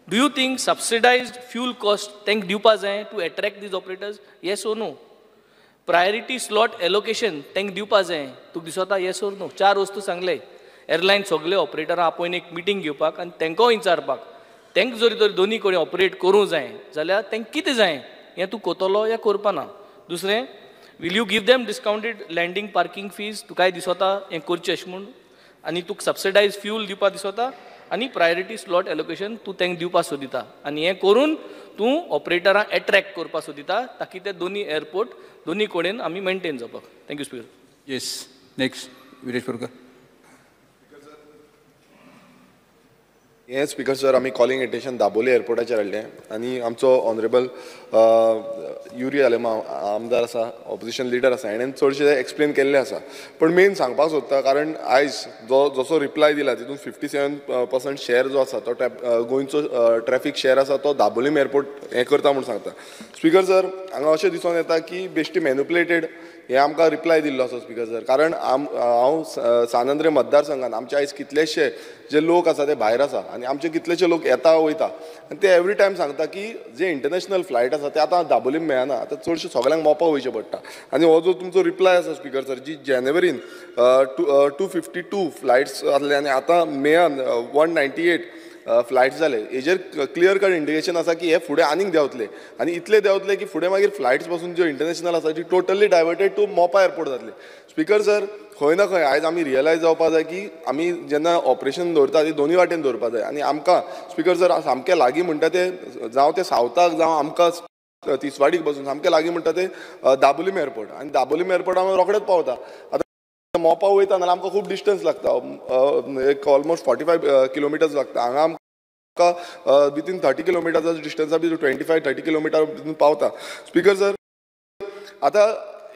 Speaker 6: Do you think subsidised fuel cost तांकां दिवपा जाय to attract these operators? Yes or no? Priority slot allocation तांकां दिवपा जाय तुका दिसता? Yes or no? 4 वस्तू सांगले. एअरलायन सगळे ऑपरेटरां आपोवन एक मिटींग घेवपाक आनी तांकां विचारपाक, तांकां जरी तर दोनी कडेन ऑपरेट करूंक जाय जाल्यार तांकां कितें जाय हें तूं करतलो या करपा ना. दुसरें, will you give them discounted landing parking fees? तुकाय दिसता हें करचें अशें म्हूण, आनी तुका सबसिडायज फ्यूल दिवपा दिसता, आनी प्रायोरिटी स्लॉट एलोकेशन तूं तांकां दिवपा सोदिता, आनी हें करून तूं ऑपरेटरांक एट्रॅक्ट करपा सोदिता ताकी ते दोनी एअरपोर्ट दोनी कडेन आमी मेनटेन जावपाक. Thank you speaker.
Speaker 3: Yes, next Viresh Borkar.
Speaker 7: हें स्पीकर सर, आमी कॉलिंग एटेन्शन दाबोली एअरपोर्टाचेर हाडलें आनी आमचो ऑनरेबल युरी आलेमाव आमदार आसा, ऑपोजिशन लिडर आसा, हेणें चडशें एक्सप्लेन केल्लें आसा. पण मेन सांगपाक सोदता, कारण आयज जो जसो रिप्लाय दिला तितून 57% शेअर जो आसा तो गोंयचो ट्रॅफिक शेअर आसा तो दाबोलीम एअरपोर्ट हें करता म्हूण सांगता. स्पीकर सर, हांगा अशें दिसून येता की बेश्टी मॅन्युपुलेटेड हें आमकां रिप्लाय दिल्लो आसा स्पीकर सर. कारण हांव सान आंद्रे मतदारसंघान आमचे आयज कितलेशे जे लोक आसा ते भायर आसा आनी आमचे कितलेशे लोक येता वयता आनी ते एवरी टायम सांगता की जे इंटरनॅशनल फ्लायट आसा ते आतां दाबोलीम मेळना, आतां चडशे सगळ्यांक मोपा वयचें पडटा. आनी हो जो तुमचो रिप्लाय आसा स्पीकर सर, जी जानेवारीन 252 फ्लायट्स आसले आनी आतां मेयान 198 फ्लायट्स जाले, हेजेर क्लियर कट इंडिकेशन आसा की हे फुडें आनीक देंवतले आनी इतले देंवतले की फुडें मागीर फ्लायट्स पासून ज्यो इंटरनॅशनल आसा ती totally diverted to Mopa airport जातली. स्पीकर सर खंय ना खंय आयज आमी रियलायज जावपा जाय की आमी जेन्ना ऑपरेशन दवरता ती दोनूय वाटेन दवरपा जाय आनी आमकां स्पीकर सर सामकें लागीं म्हणटा ते जावं ते सावथाक जावं आमकां तिसवाडीक बसून सामकें लागीं म्हणटा ते दाबोलीम एअरपोर्ट आनी दाबोलीम एअरपोर्ट आमी रोखडेच पावता. आतां मोपा वयता नाल्यार आमकां खूब डिस्टन्स लागता, एक ऑलमोस्ट 45 किलोमिटर्स लागता. हांगा आमकां विथीन 30 किलोमिटर्स डिस्टन्सा बी 25-30 किलोमिटर भितून पावता. स्पीकर सर आतां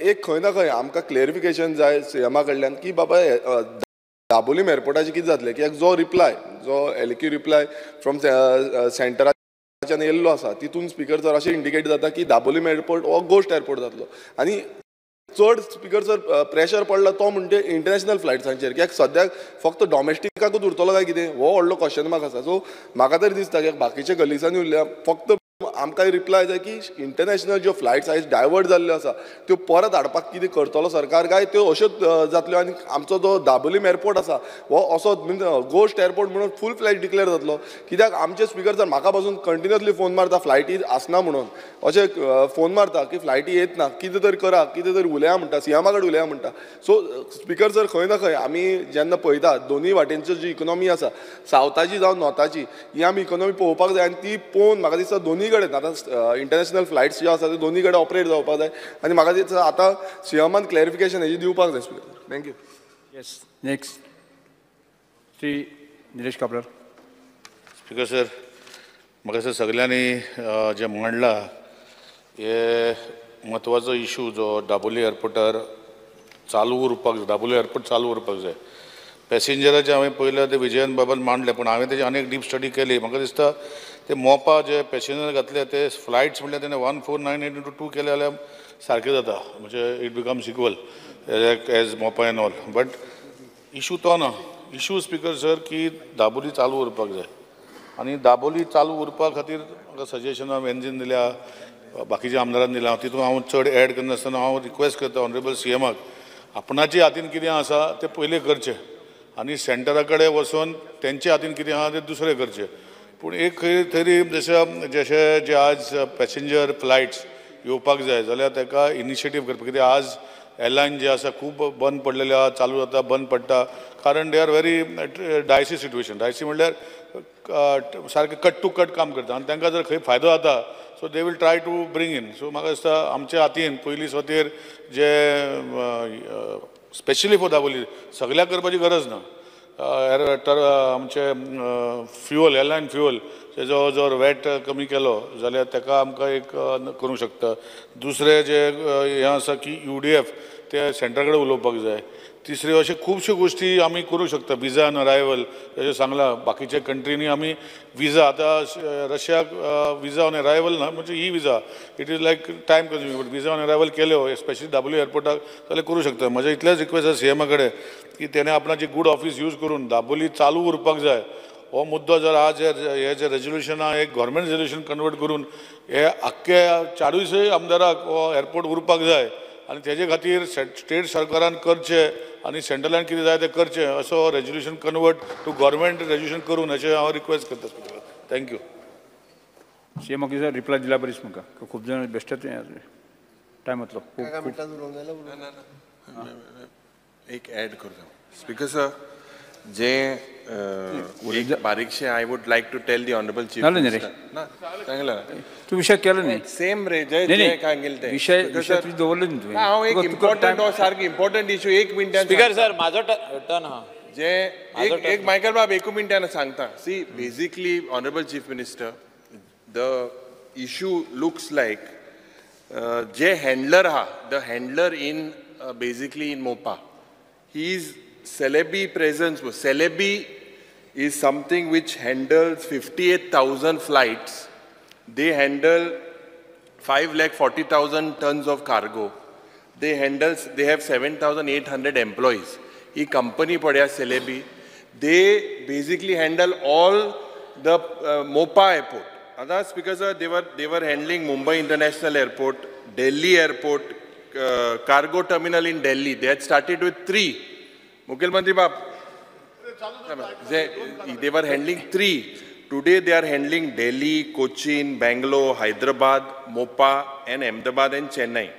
Speaker 7: एक खंय ना खंय आमकां क्लेरिफिकेशन जाय सीएमा कडल्यान की बाबा दाबोलीम एअरपोर्टाचें कितें जातलें, कित्याक जो रिप्लाय जो एलक्यू रिप्लाय फ्रॉम सेंटराच्यान येयल्लो आसा तितून स्पीकर सर अशें इंडिकेट जाता की दाबोलीम एअरपोर्ट हो गोश्ट एअरपोर्ट जातलो आनी चड स्पीकर सर प्रेशर पडला तो म्हणजे इंटरनॅशनल फ्लायट्सांचेर, कित्याक सद्याक फक्त डॉमेस्टिकाकूच उरतलो काय कितें हो व्हडलो क्वेश्चन मार्क आसा. सो म्हाका तरी दिसता की बाकीच्या कलिग्सांनी उरल्या फक्त आमकां रिप्लाय जाय की इंटरनॅशनल ज्यो फ्लायट्स आयज डायवर्ट जाल्ल्यो आसा त्यो परत हाडपाक कितें करतलो सरकार काय त्यो अश्योच जातल्यो आनी आमचो जो दाबोलीम एअरपोर्ट आसा हो असो गोश्ट एअरपोर्ट म्हणून फूल फ्लॅज डिक्लेअर जातलो. कित्याक आमचे स्पीकर सर म्हाका पासून कंटिन्युअसली फोन मारता फ्लायटी आसना म्हणून, अशें फोन मारता की फ्लायटी येत ना, कितें तरी करा, कितें तरी उलया म्हणटा, सीएमा कडेन उलया म्हणटा. सो स्पीकर सर खंय ना खंय आमी जेन्ना पळयता दोनूय वाटेनची जी इकोनॉमी आसा सावथाची जावं नॉर्थाची ही आमी इकोनॉमी पळोवपाक जाय आनी ती पळोवन म्हाका दिसता दोनूय कडेन आतां इंटरनॅशनल फ्लायट्स ज्यो आसा त्यो दोनूय कडेन ऑपरेट जावपाक जाय आनी म्हाका दिसता आतां सीएमान क्लॅरिफिकेशन हेजें दिवपाक जाय. Speaker thank you.
Speaker 3: Yes, next Shri Nilesh Cabral.
Speaker 8: Speaker sir म्हाका सर सगल्यांनी जें म्हणलां हे म्हत्वाचो इशू जो दाबोली एअरपोर्टार चालू उरपाक जाय, दाबोली एअरपोर्ट चालू उरपाक जाय. पॅसेंजराचें हांवें पयलें तें विजयन बाबान मांडलें, पूण हांवें तेजी आनी एक डीप स्टडी केली. म्हाका दिसता ते मोपा जे पॅसेंजर घातले ते फ्लायट्स म्हणल्यार तेणें 1498 × 2 केले जाल्यार सारकें जाता, म्हणजे it becomes equal as Mopa and all. But issue तो ना, इशू स्पीकर सर की दाबोली चालू उरपाक जाय आनी दाबोली चालू उरपा खातीर म्हाका सजेशन वेंजीन दिल्या, बाकीच्या आमदारान दिल्या, तितून हांव चड एड करनासतना हांव रिक्वेस्ट करता ऑनरेबल सीएमाक आपणाचे हातीन कितें आसा तें पयलें करचें आनी सेंटरा कडेन वचून तेंच्या हातीन कितें आसा तें दुसरें करचें. पूण एक खंय तरी जशें जशें जे आज पॅसेंजर फ्लायट्स येवपाक जाय जाल्यार ताका इनिशिएटीव करपाक, कित्याक आज एरलायन जे आसा खूब बंद पडलेले आसा, चालू जाता बंद पडटा, कारण they are very dicey situation. Dicey म्हणल्यार सारकें कट टू कट काम करता आनी तांकां जर खंय फायदो जाता so they will try to bring in. So म्हाका दिसता आमच्या हातीन पयलीं सोतेर जे स्पेशली फॉर दाबोली सगळ्याक करपाची गरज ना, आमचे फ्युअल एअरलायन फ्युअल तेजो जर वेट कमी केलो जाल्यार ताका आमकां एक करूंक शकता. दुसरें जें हें आसा की UDF ते सेंटरा कडेन उलोवपाक जाय. तिसऱ्यो अश्यो खुबश्यो गोश्टी आमी करूंक शकता. विजा ऑन अरायवल जशें सांगलां बाकीच्या कंट्रीनी आमी विजा आतां रशियाक विजा ऑन अरायवल ना, म्हणजे e visa it is like time consuming, but visa on arrival केल्यो स्पेशली दाबोली एअरपोर्टाक जाल्यार करूंक शकता. म्हजें इतलेंच रिक्वेस्ट आसा सीएमा कडेन की तेणें आपणाची गूड ऑफीस यूज करून दाबोली चालू उरपाक जाय. हो मुद्दो जर आज हे जे रेजोल्युशन आहा एक गव्हर्मेंट रेजोल्युशन कन्वर्ट करून हे आख्खे चारूय आमदाराक हो एअरपोर्ट उरपाक जाय आनी तेजे खातीर स्टेट सरकारान करचें आनी सेंट्रलान कितें जाय तें करचें असो resolution convert to government resolution करून अशें हांव रिक्वेस्ट करता. Thank you.
Speaker 3: CM officer reply दिला बरीच म्हाका खूब जाण बेश्टेच टायम वतलो.
Speaker 2: एक एड करता स्पीकर सर, जे एक बारीकशें I would like to tell the honourable chief minister. ना सांगला
Speaker 3: तू विशय केलो न्ही
Speaker 2: सेम रे जे जे सांगिल्लें तें
Speaker 3: विशय विशय तुवें दवरलो न्ही तुवें.
Speaker 2: हांव एक इम्पॉर्टंट हो सारको इम्पॉर्टंट इशू एक मिनटान
Speaker 9: स्पीकर सर म्हाजो टर्न आहा
Speaker 2: जे एक एक मायकल बाब एकू मिनटान सांगता. See basically honourable chief minister the issue looks like J handler आहा the handler in basically in Mopa he is Celebi presence. Celebi is something which handles 58,000 flights. They handle 5,40,000 tons of cargo. They have 7,800 employees. He company padya Celebi. They basically handle all the Mopa airport. Others because they were handling Mumbai International Airport, Delhi Airport, cargo terminal in Delhi. They had started with 3. Mukhyamantri Baab, they were handling 3. Today they are handling Delhi, Cochin, Bangalore, Hyderabad, Mopa and Ahmedabad and Chennai.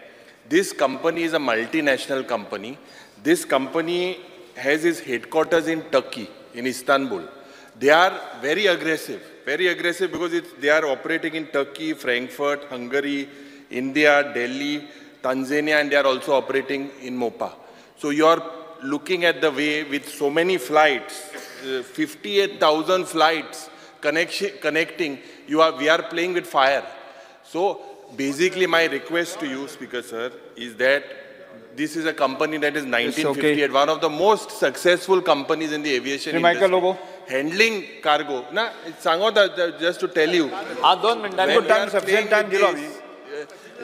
Speaker 2: This company is a multinational company. This company has its headquarters in Turkey, in Istanbul. They are very aggressive because they are operating in Turkey, Frankfurt, Hungary, India, Delhi, Tanzania, and they are also operating in Mopa. So you are looking at the way with so many flights, 58,000 flights connecting, we are playing with fire. So basically my request to you, Speaker sir, is that this is a company that is 1958, one of the most successful companies in the aviation industry.
Speaker 3: Michael Lobo.
Speaker 2: Handling cargo. Na, just to tell you.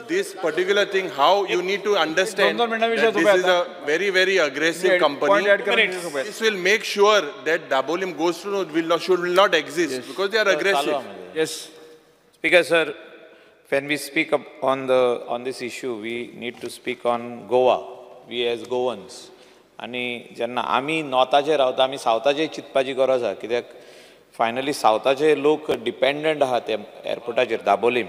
Speaker 2: This particular thing, how you need to understand that this is a very, very aggressive company. This will make sure that Dabolim goes to should not exist because they are aggressive.
Speaker 3: Yes.
Speaker 9: Speaker sir, when we speak up on this issue, we need to speak on Goa. We as Goans. आनी जेन्ना आमी नॉर्थाचेर रावता आमी सावथाचेर चिंतपाची गरज आसा कित्याक फायनली सावथाचे लोक डिपेंडंट आहा ते एअरपोर्टाचेर दाबोलीम.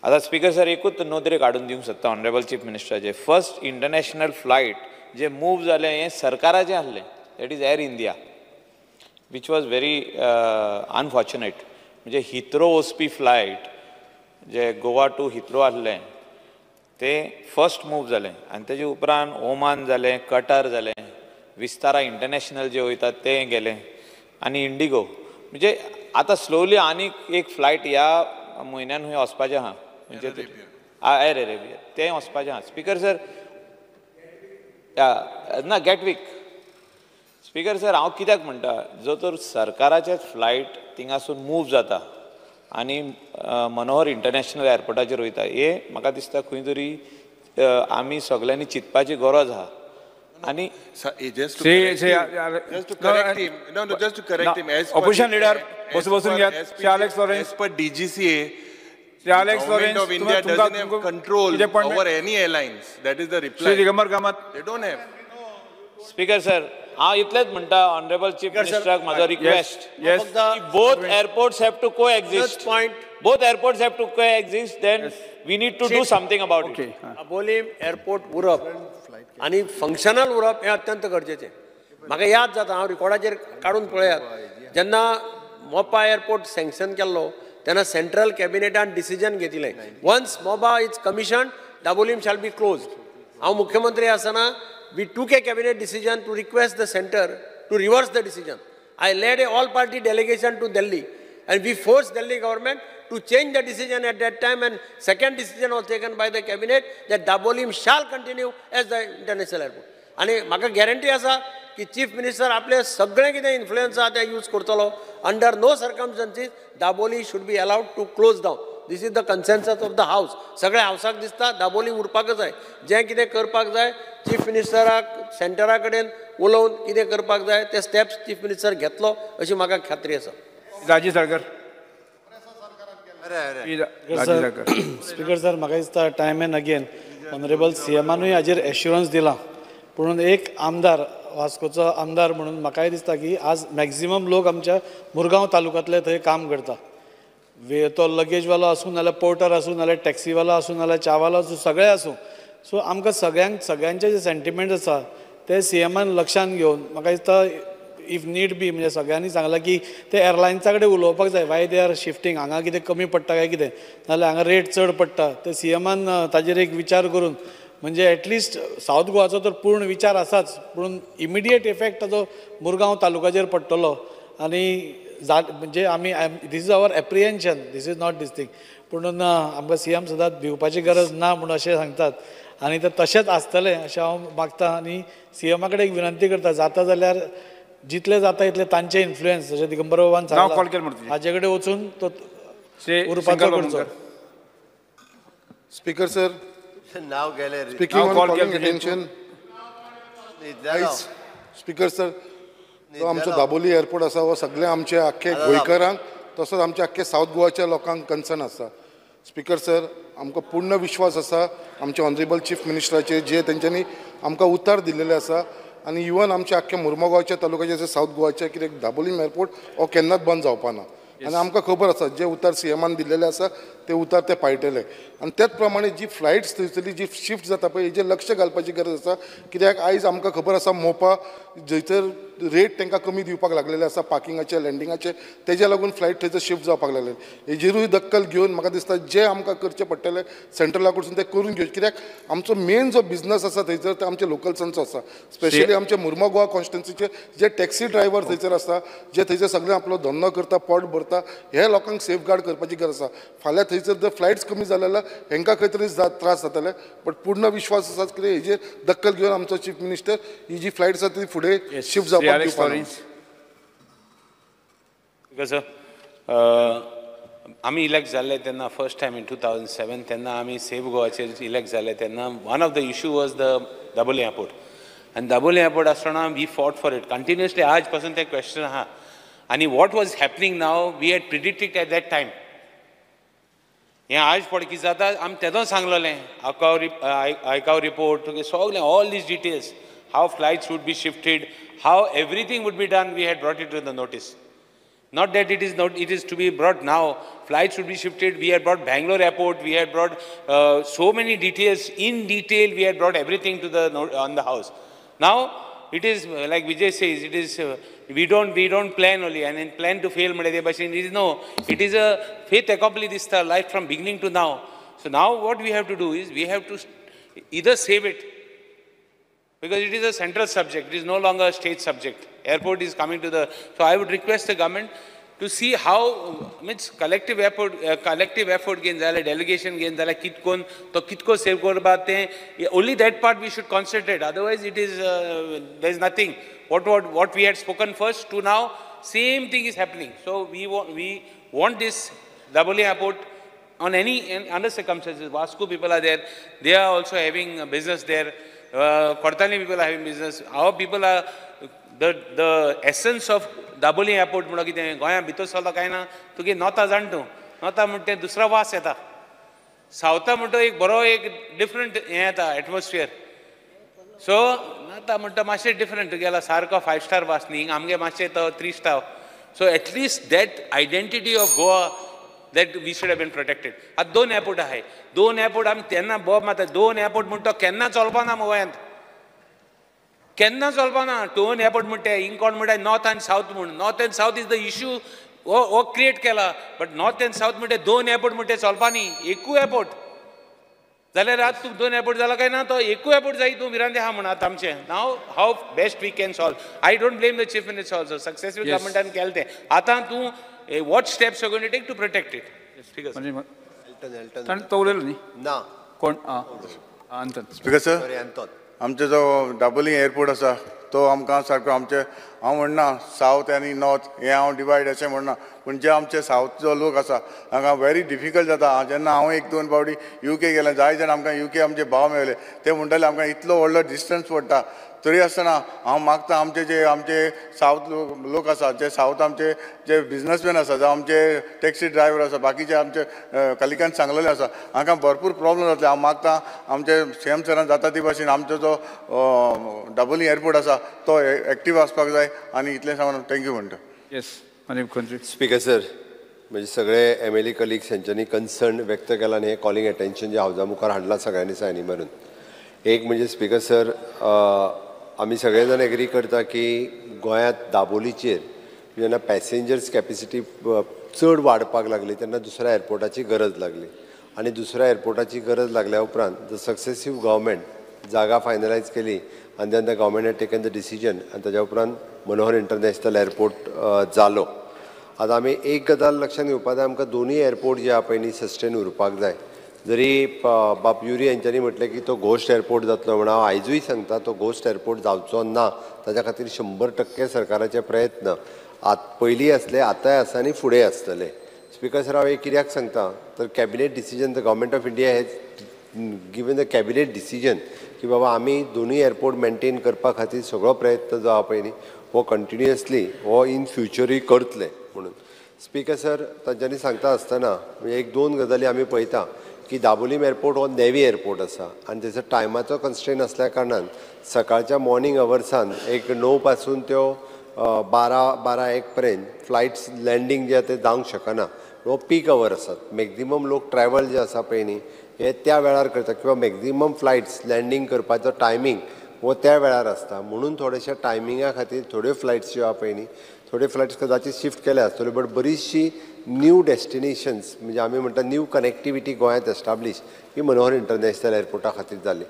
Speaker 9: आतां स्पीकर सर एकूच नदरेक हाडून दिवंक सोदता ऑनरेबल चीफ मिनिस्टराचे फर्स्ट इंटरनॅशनल फ्लायट जे मूव जालें हें सरकाराचें आसलें, that is Air India, which was very unfortunate. म्हणजे हिथ्रो वचपी फ्लायट जे गोवा टू हिथ्रो आसलें तें फर्स्ट मूव जालें आनी तेजे उपरांत ओमान जालें, कटर जालें, विस्तारा इंटरनॅशनल जे वयता तें गेलें आनी इंडिगो. म्हणजे आतां स्लोली आनीक एक फ्लायट ह्या म्हयन्यान खंय वचपाचें आहा, म्हणजे एअर अरेबिया तें वचपाचें आहा. स्पीकर सर ना गॅटवीक. स्पीकर सर हांव कित्याक म्हणटा, जो तर सरकाराचे फ्लायट थिंगासून मूव जाता आनी मनोहर इंटरनॅशनल एअरपोर्टाचेर वयता, हें म्हाका दिसता खंय तरी आमी सगल्यांनी चिंतपाची गरज आहा. आनी
Speaker 2: just to correct him,
Speaker 3: opposition leader बसून घेयात. Shri Alex Lawrence.
Speaker 2: As per DGCA, the government of India doesn't have control over any airlines. That is the reply.
Speaker 3: Shri Digambar Kamat.
Speaker 2: They don't have.
Speaker 9: Speaker sir, हांव इतलेंच म्हणटा ऑनरेबल चीफ मिनिस्टराक म्हाजो request, both airports have to coexist. Both airports have to coexist, then we need to do something about it.
Speaker 10: Dabolim airport उरप आनी फंक्शनल उरप हें अत्यंत गरजेचें. म्हाका याद जाता, हांव रिकॉर्डाचेर काडून पळयात, जेन्ना मोपा एअरपोर्ट सँक्शन केल्लो तेन्ना सेंट्रल कॅबिनेटान डिसिजन घेतिल्लें, once Mopa is commission Dabolim shall be closed. हांव मुख्यमंत्री आसतना we took a cabinet decision to request the center to reverse the decision. I led a all-party delegation to Delhi and we forced Delhi government to change the decision at that time, and second decision was taken by the cabinet that Dabolim shall continue as the international airport. आनी म्हाका गॅरंटी आसा की चीफ मिनिस्टर आपले सगळें कितें इन्फ्लुयन्स आहा तें यूज करतलो. Under no circumstances Dabolim should be allowed to close down. This is the consensus of the house. सगळ्या हावसाक दिसता दाबोली उरपाकच जाय. जें कितें करपाक जाय चीफ मिनिस्टराक सेंटरा कडेन उलोवन कितें करपाक जाय ते स्टेप्स चीफ मिनिस्टर घेतलो अशी म्हाका खात्री आसा.
Speaker 3: राजीव साळकर.
Speaker 11: स्पीकर सर, म्हाका दिसता time and again honourable C एमानूय हाजेर एश्युरन्स दिलां, पूण एक आमदार वास्कोचो आमदार म्हणून म्हाकाय दिसता की आज मॅक्झिमम लोक आमच्या मुरगांव तालुक्यांतले थंय काम करता. तो लगेजवालो आसूं नाल्यार पोर्टर आसूं नाल्यार टॅक्सीवालो आसूं नाल्यार च्यावालो आसूं, सगळे आसूं. सो आमकां सगळ्यांक सगळ्यांचे जे सेंटिमेंट्स आसा ते सी एमान लक्षांत घेवन म्हाका दिसता if need be म्हणजे सगळ्यांनी सांगलां की ते एअरलायन्सा कडेन उलोवपाक जाय, वाय they are shifting, हांगा कितें कमी पडटा काय कितें, नाल्यार हांगा रेट चड पडटा. ते सी एमान ताजेर एक विचार करून म्हणजे एटलिस्ट सावथ गोवाचो तर पूर्ण विचार आसाच, पूण इमिडिएट इफेक्ट ताजो मुरगांव तालुकाचेर पडटलो. आनी म्हणजे आमी this is our apprehension, this is not this thing. पूण आमकां सी एम सदांच भिवपाची गरज ना म्हूण अशें सांगतात आनी तें तशेंच आसतलें अशें हांव मागता. आनी सी एमा कडेन एक विनंती करता, जाता जाल्यार जितले जाता इतले तांचे इन्फ्लुयन्स जशें दिगंबर बाबान सांगलां हाजे कडेन वचून तो उरपाचो करचो.
Speaker 5: Speaker sir, speaking on calling attention, speaker sir, तो आमचो दाबोली एअरपोर्ट आसा हो सगळे आमचे आख्खे गोंयकारांक तसोच आमच्या आख्खे सावथ गोवाच्या लोकांक कन्सर्न आसा. स्पीकर सर, आमकां पूर्ण विश्वास आसा आमच्या ऑनरेबल चीफ मिनिस्टराचेर, जे तेंच्यांनी आमकां उतार दिल्लेले आसा. आनी इवन आमच्या आख्ख्या मुर्मगांवच्या तालुक्याचे सावथ गोवाचे कित्याक दाबोलीम एअरपोर्ट हो केन्नाच बंद जावपा ना. आनी आमकां खबर आसा जे उतार सी एमान दिल्लेले आसा ते उतार ते पाळटले. आनी त्याच प्रमाणे जी फ्लायट्स थंयसरली जी शिफ्ट जाता पळय हेजेर लक्ष घालपाची गरज आसा, कित्याक आयज आमकां खबर आसा मोपा जंयसर रेट तांकां कमी दिवपाक लागलेले आसा पार्किंगाचे लँडिंगाचे, तेज्या लागून फ्लायट थंयसर शिफ्ट जावपाक लागले. हेजेरूय दखल घेवन म्हाका दिसता जे आमकां करचें पडटलें सेंट्रला कडसून तें करून घेवचें, कित्याक आमचो मेन जो बिजनस आसा थंयसर ते आमचे लोकल्सांचो आसा, स्पेशली आमचे मुर्मो गोवा कॉन्स्टिट्युन्सीचे जे टॅक्सी ड्रायव्हर थंयसर आसा, जे थंयसर सगळे आपलो धंदो करता पोट भरता, हे लोकांक सेफगार्ड करपाची गरज आसा. फाल्यां थंयसर जर फ्लायट्स कमी जाले जाल्यार हेंकां खंय तरी त्रास जातले, बट पूर्ण विश्वास आसा की हेजेर दखल घेवन आमचो चीफ मिनिस्टर ही जी फ्लायट्स आसा ती फुडें शिफ्ट जावपाक दिवपाक.
Speaker 9: सर आमी इलेक्ट जाल्ले तेन्ना फर्स्ट टायम इन 2007 तेन्ना आमी सेफ गोवाचेर इलेक्ट जाले तेन्ना one of the issue was the Dabolim airport. आनी दाबोली एअरपोर्ट आसतना we fought for it continuously, आज पासून ते क्वेश्चन आहा. आनी what was happening now we had predicted at that time. हें आज पळय कितें जाता आमी तेदों सांगलेलें, आयकाव रिपोर्ट तुगे सगळें all these details, how flights would be shifted, how everything would be done, we had brought it to the notice. Not that it is not, it is to be brought now. Flights would be shifted. We had brought Bangalore airport. We had brought so many details. In detail, we had brought everything to the on the house. Now it is like Vijay says, it is we don't plan only and then plan to fail. It is no, it is a fait accompli this life from beginning to now. So now what we have to do is we have to either save it, because it is a central subject, it is no longer a state subject. Airport is coming to the, so I would request the government to see how, means collective effort gain जाला, delegation gain जाला, कितकोन तो कितको save करपा तें, only that part we should concentrate, otherwise it is, there is nothing. What we had spoken first to now, same thing is happening. So we want this Dabolim airport on any, under circumstances. Vasco people are there, they are also having a business there. Cortalim people are having business. Our people are, the essence of Dabolim airport म्हणून कितें गोंया भितर सरलो काय ना तुगे नोता जाण तूं, नोता म्हणटा तें दुसरो वास येता, सावथा म्हणटा एक बरो एक डिफरंट हें येता एटमॉस्फियर. सो नोता म्हणटा मातशें डिफरंट तुगेला सारको 5 स्टार वास न्ही, आमगे मातशें तो 3 star. So at least that identity of Goa that we should have been protected. आतां 2 एअरपोर्ट आहाय, 2 एअरपोर्ट आमी तेन्ना बोब मारता, 2 एअरपोर्ट म्हणटा तो केन्ना चलपाना गोंयांत, केन्ना चलपाना. 2 एअरपोर्ट म्हणटा हिंग कोण म्हणटा नॉर्थ आनी सावथ म्हूण, north and south is the issue हो क्रिएट केला, बट नॉर्थ एंड सावथ म्हणटा 2 एअरपोर्ट म्हणटा चलपा न्ही, एकूय एअरपोर्ट जाल्यार आतां तूं 2 एअरपोर्ट जाला काय ना तो एकूय एअरपोर्ट जाय तूं भिरांते आहा म्हूण आतां आमचें. Now how best we can solve, I don't blame the chief minister also, successful गव्हर्मेंटान केलें तें. आतां तूं what steps you going to take to protect it? ठीक आसा.
Speaker 3: तो उलयलो न्ही
Speaker 1: ना
Speaker 3: कोण? आंतन.
Speaker 12: स्पीकर सर, आमचो जो दाबोली एअरपोर्ट आसा तो आमकां सारको आमचे, हांव म्हणना सावथ आनी नॉर्थ हें हांव डिवायड अशें म्हणना, पूण जे आमचे सावथ जो लोक आसा तांकां व्हेरी डिफिकल्ट जाता. जेन्ना हांव 1-2 फावटी युके गेलें, जाय जाण आमकां युके आमचे भाव मेळ्ळे, ते म्हणटाले आमकां इतलो व्हडलो डिस्टन्स पडटा, तरी आसतना हांव मागता आमचे जे आमचे सावथ लोक आसा, जे सावथ आमचे जे बिजनसमॅन आसा, जावं आमचे टॅक्सी ड्रायव्हर आसा, बाकीचे आमचे कलिकान सांगलेले आसा, हांकां भरपूर प्रॉब्लम जातले. हांव मागता आमचे सी एम सरान जाता ती भाशेन आमचो जो दाबोली एअरपोर्ट आसा तो एक्टीव आसपाक जाय, आनी इतलें सांगून thank you म्हणटा.
Speaker 3: येस मुख्यमंत्री.
Speaker 1: स्पीकर सर, म्हणजे सगळे एम एल ए कलिग्स हेंच्यांनी कन्सर्न व्यक्त केला आनी हें कॉलिंग एटेन्शन जें हावजा मुखार हाडलां सगळ्यांनी सायनी मारून. एक म्हणजे स्पीकर सर, आमी सगळे जाण एग्री करता की गोंयांत दाबोलीचेर जेन्ना पॅसेंजर्स कॅपेसिटी चड वाडपाक लागली तेन्ना दुसऱ्या एअरपोर्टाची गरज लागली, आनी दुसऱ्या एअरपोर्टाची गरज लागल्या उपरांत the successive government जागा फायनलायज केली आनी then the government had taken the decision आनी ताज्या उपरांत मनोहर इंटरनॅशनल एअरपोर्ट जालो. आतां आमी एक गजाल लक्षांत घेवपाक जाय, आमकां दोनूय एअरपोर्ट जे आहा पळय न्ही सस्टेन उरपाक जाय. जरी बाप युरी हेंच्यांनी म्हटलें की तो घोस्ट एअरपोर्ट जातलो म्हण, हांव आयजूय सांगता तो घोस्ट एअरपोर्ट जावचो ना. ताज्या खातीर 100% सरकाराचे प्रयत्न पयलीं आसले, आतांय आसा आनी फुडें आसतले. स्पीकर सर, हांव एक कित्याक सांगता तर cabinet decision the government of India has given the cabinet decision की बाबा आमी दोनूय एअरपोर्ट मेनटेन करपा खातीर सगळो प्रयत्न जो आहा पळय न्ही हो कंटिन्युअसली हो इन फ्युचरूय करतले म्हणून. स्पीकर सर, तांच्यांनी सांगता आसतना म्हणजे 1-2 गजाली आमी पळयता की दाबोलीम एअरपोर्ट हो नेवी एअरपोर्ट आसा आनी तेचो टायमाचो कन्स्ट्रेन आसल्या कारणान सकाळच्या मॉर्निंग अवर्सान एक 9 पासून त्यो 12-1 पर्यंत फ्लायट्स लँडींग जे आहा तें जावंक शकना. हो पीक our आसात. मॅक्झिमम लोक ट्रॅवल जे आसा पळय न्ही हे त्या वेळार करता किंवा मॅक्झिमम फ्लायट्स लँडींग करपाचो टायमींग हो त्या वेळार आसता, म्हणून थोडेशे टायमिंगा खातीर थोड्यो फ्लायट्स ज्यो आहा पळय न्ही थोड्यो फ्लायट्स कदाचीत शिफ्ट केल्या आसतल्यो, बट बरीचशी न्यू डेस्टिनेशन्स म्हणजे आमी म्हणटा न्यू कनेक्टिविटी गोंयांत एस्टाब्लीश ही मनोहर इंटरनॅशनल एअरपोर्टा खातीर जाली.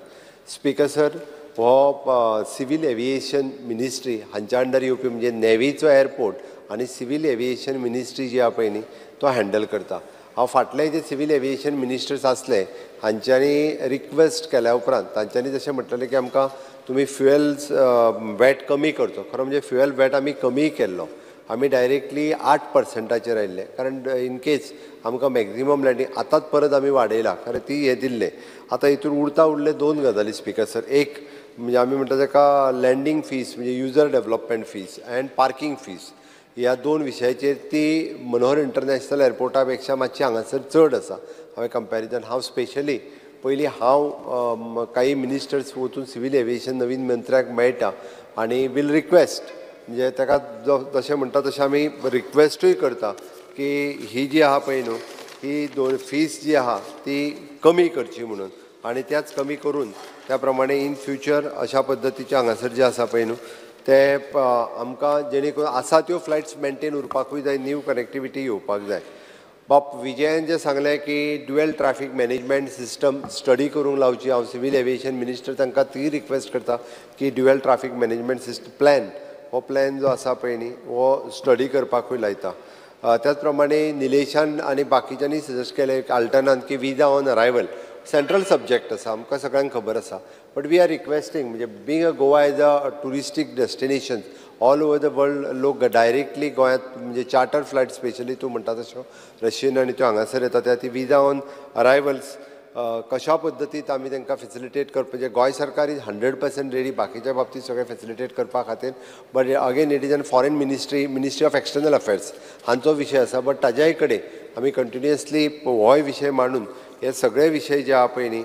Speaker 1: स्पीकर सर, हो सिवील एविएशन मिनिस्ट्री हांच्या अंडर येवपी म्हणजे नेवीचो एअरपोर्ट आनी सिवील एविएशन मिनिस्ट्री जी आहा पळय न्ही तो हँडल करता. हांव फाटले जे सिवील एविएशन मिनिस्टर्स आसले हांच्यांनी रिक्वेस्ट केल्या उपरांत तांच्यांनी जशें म्हटलेलें की आमकां तुमी फ्युएल्स वॅट कमी करचो. खरो म्हणजे फ्युएल वॅट आमी कमी केल्लो, आमी डायरेक्टली 8%चेर आयिल्ले, कारण इन केस आमकां मॅक्झिमम लँडींग आतांच परत आमी वाडयला खरें ती हें दिल्लें. आतां हितून उरता उरले दोन गजाली स्पीकर सर. एक म्हणजे आमी म्हणटा ताका लँडींग फीस म्हणजे user development fees and parking fees, ह्या दोन विशयाचेर ती मनोहर इंटरनॅशनल एअरपोर्टा पेक्षा मातशी हांगासर चड आसा. हांवें कंपॅरिजन हांव स्पेशली पयलीं हांव काही मिनिस्टर्स वचून सिवील एविएशन नवीन मंत्र्याक मेळटा आनी वील रिक्वेस्ट म्हणजे ताका जशें म्हणटा तशें आमी रिक्वेस्टूय करता की ही जी आहा पळय न्हू ही दोन फीस जी आहा ती कमी करची म्हणून, आनी त्याच कमी करून त्या प्रमाणे इन फ्युचर अशा पद्दतीचे हांगासर जे आसा पळय न्हू ते आमकां जेणे करून आसा त्यो फ्लायट्स मेनटेन उरपाकूय जाय, न्यू कनेक्टिविटी येवपाक जाय. बाब विजयान जें सांगलें की dual traffic management system study करूंक लावची, हांव सिवील एविएशन मिनिस्टर तांकां ती रिक्वेस्ट करता की dual traffic management system plan हो प्लॅन जो आसा पळय न्ही हो स्टडी करपाकूय लायता. त्याच प्रमाणे निलेशान आनी बाकीच्यांनी सजेस्ट केलें आल्टनान की visa on arrival central subject आसा, आमकां सगळ्यांक खबर आसा, बट we are requesting म्हणजे being a Goa as a touristic destination all over the world लोक डायरेक्टली गोंयांत म्हणजे चार्टर फ्लायट स्पेशली तूं म्हणटा तश्यो रशियन आनी त्यो हांगासर येता त्या ती विजा ऑन अरायवल्स कशा पद्दतीत आमी तांकां फेसिलिटेट करप म्हणजे गोंय सरकार is 100% ready बाकीच्या बाबतींत सगळें फेसिलिटेट करपा खातीर, but again it is an foreign ministry ministry of external affairs हांचो विशय आसा, बट ताज्याय कडेन आमी कंटिन्युअसली होय विशय मांडून हे सगळे विशय जे आहा पळय न्ही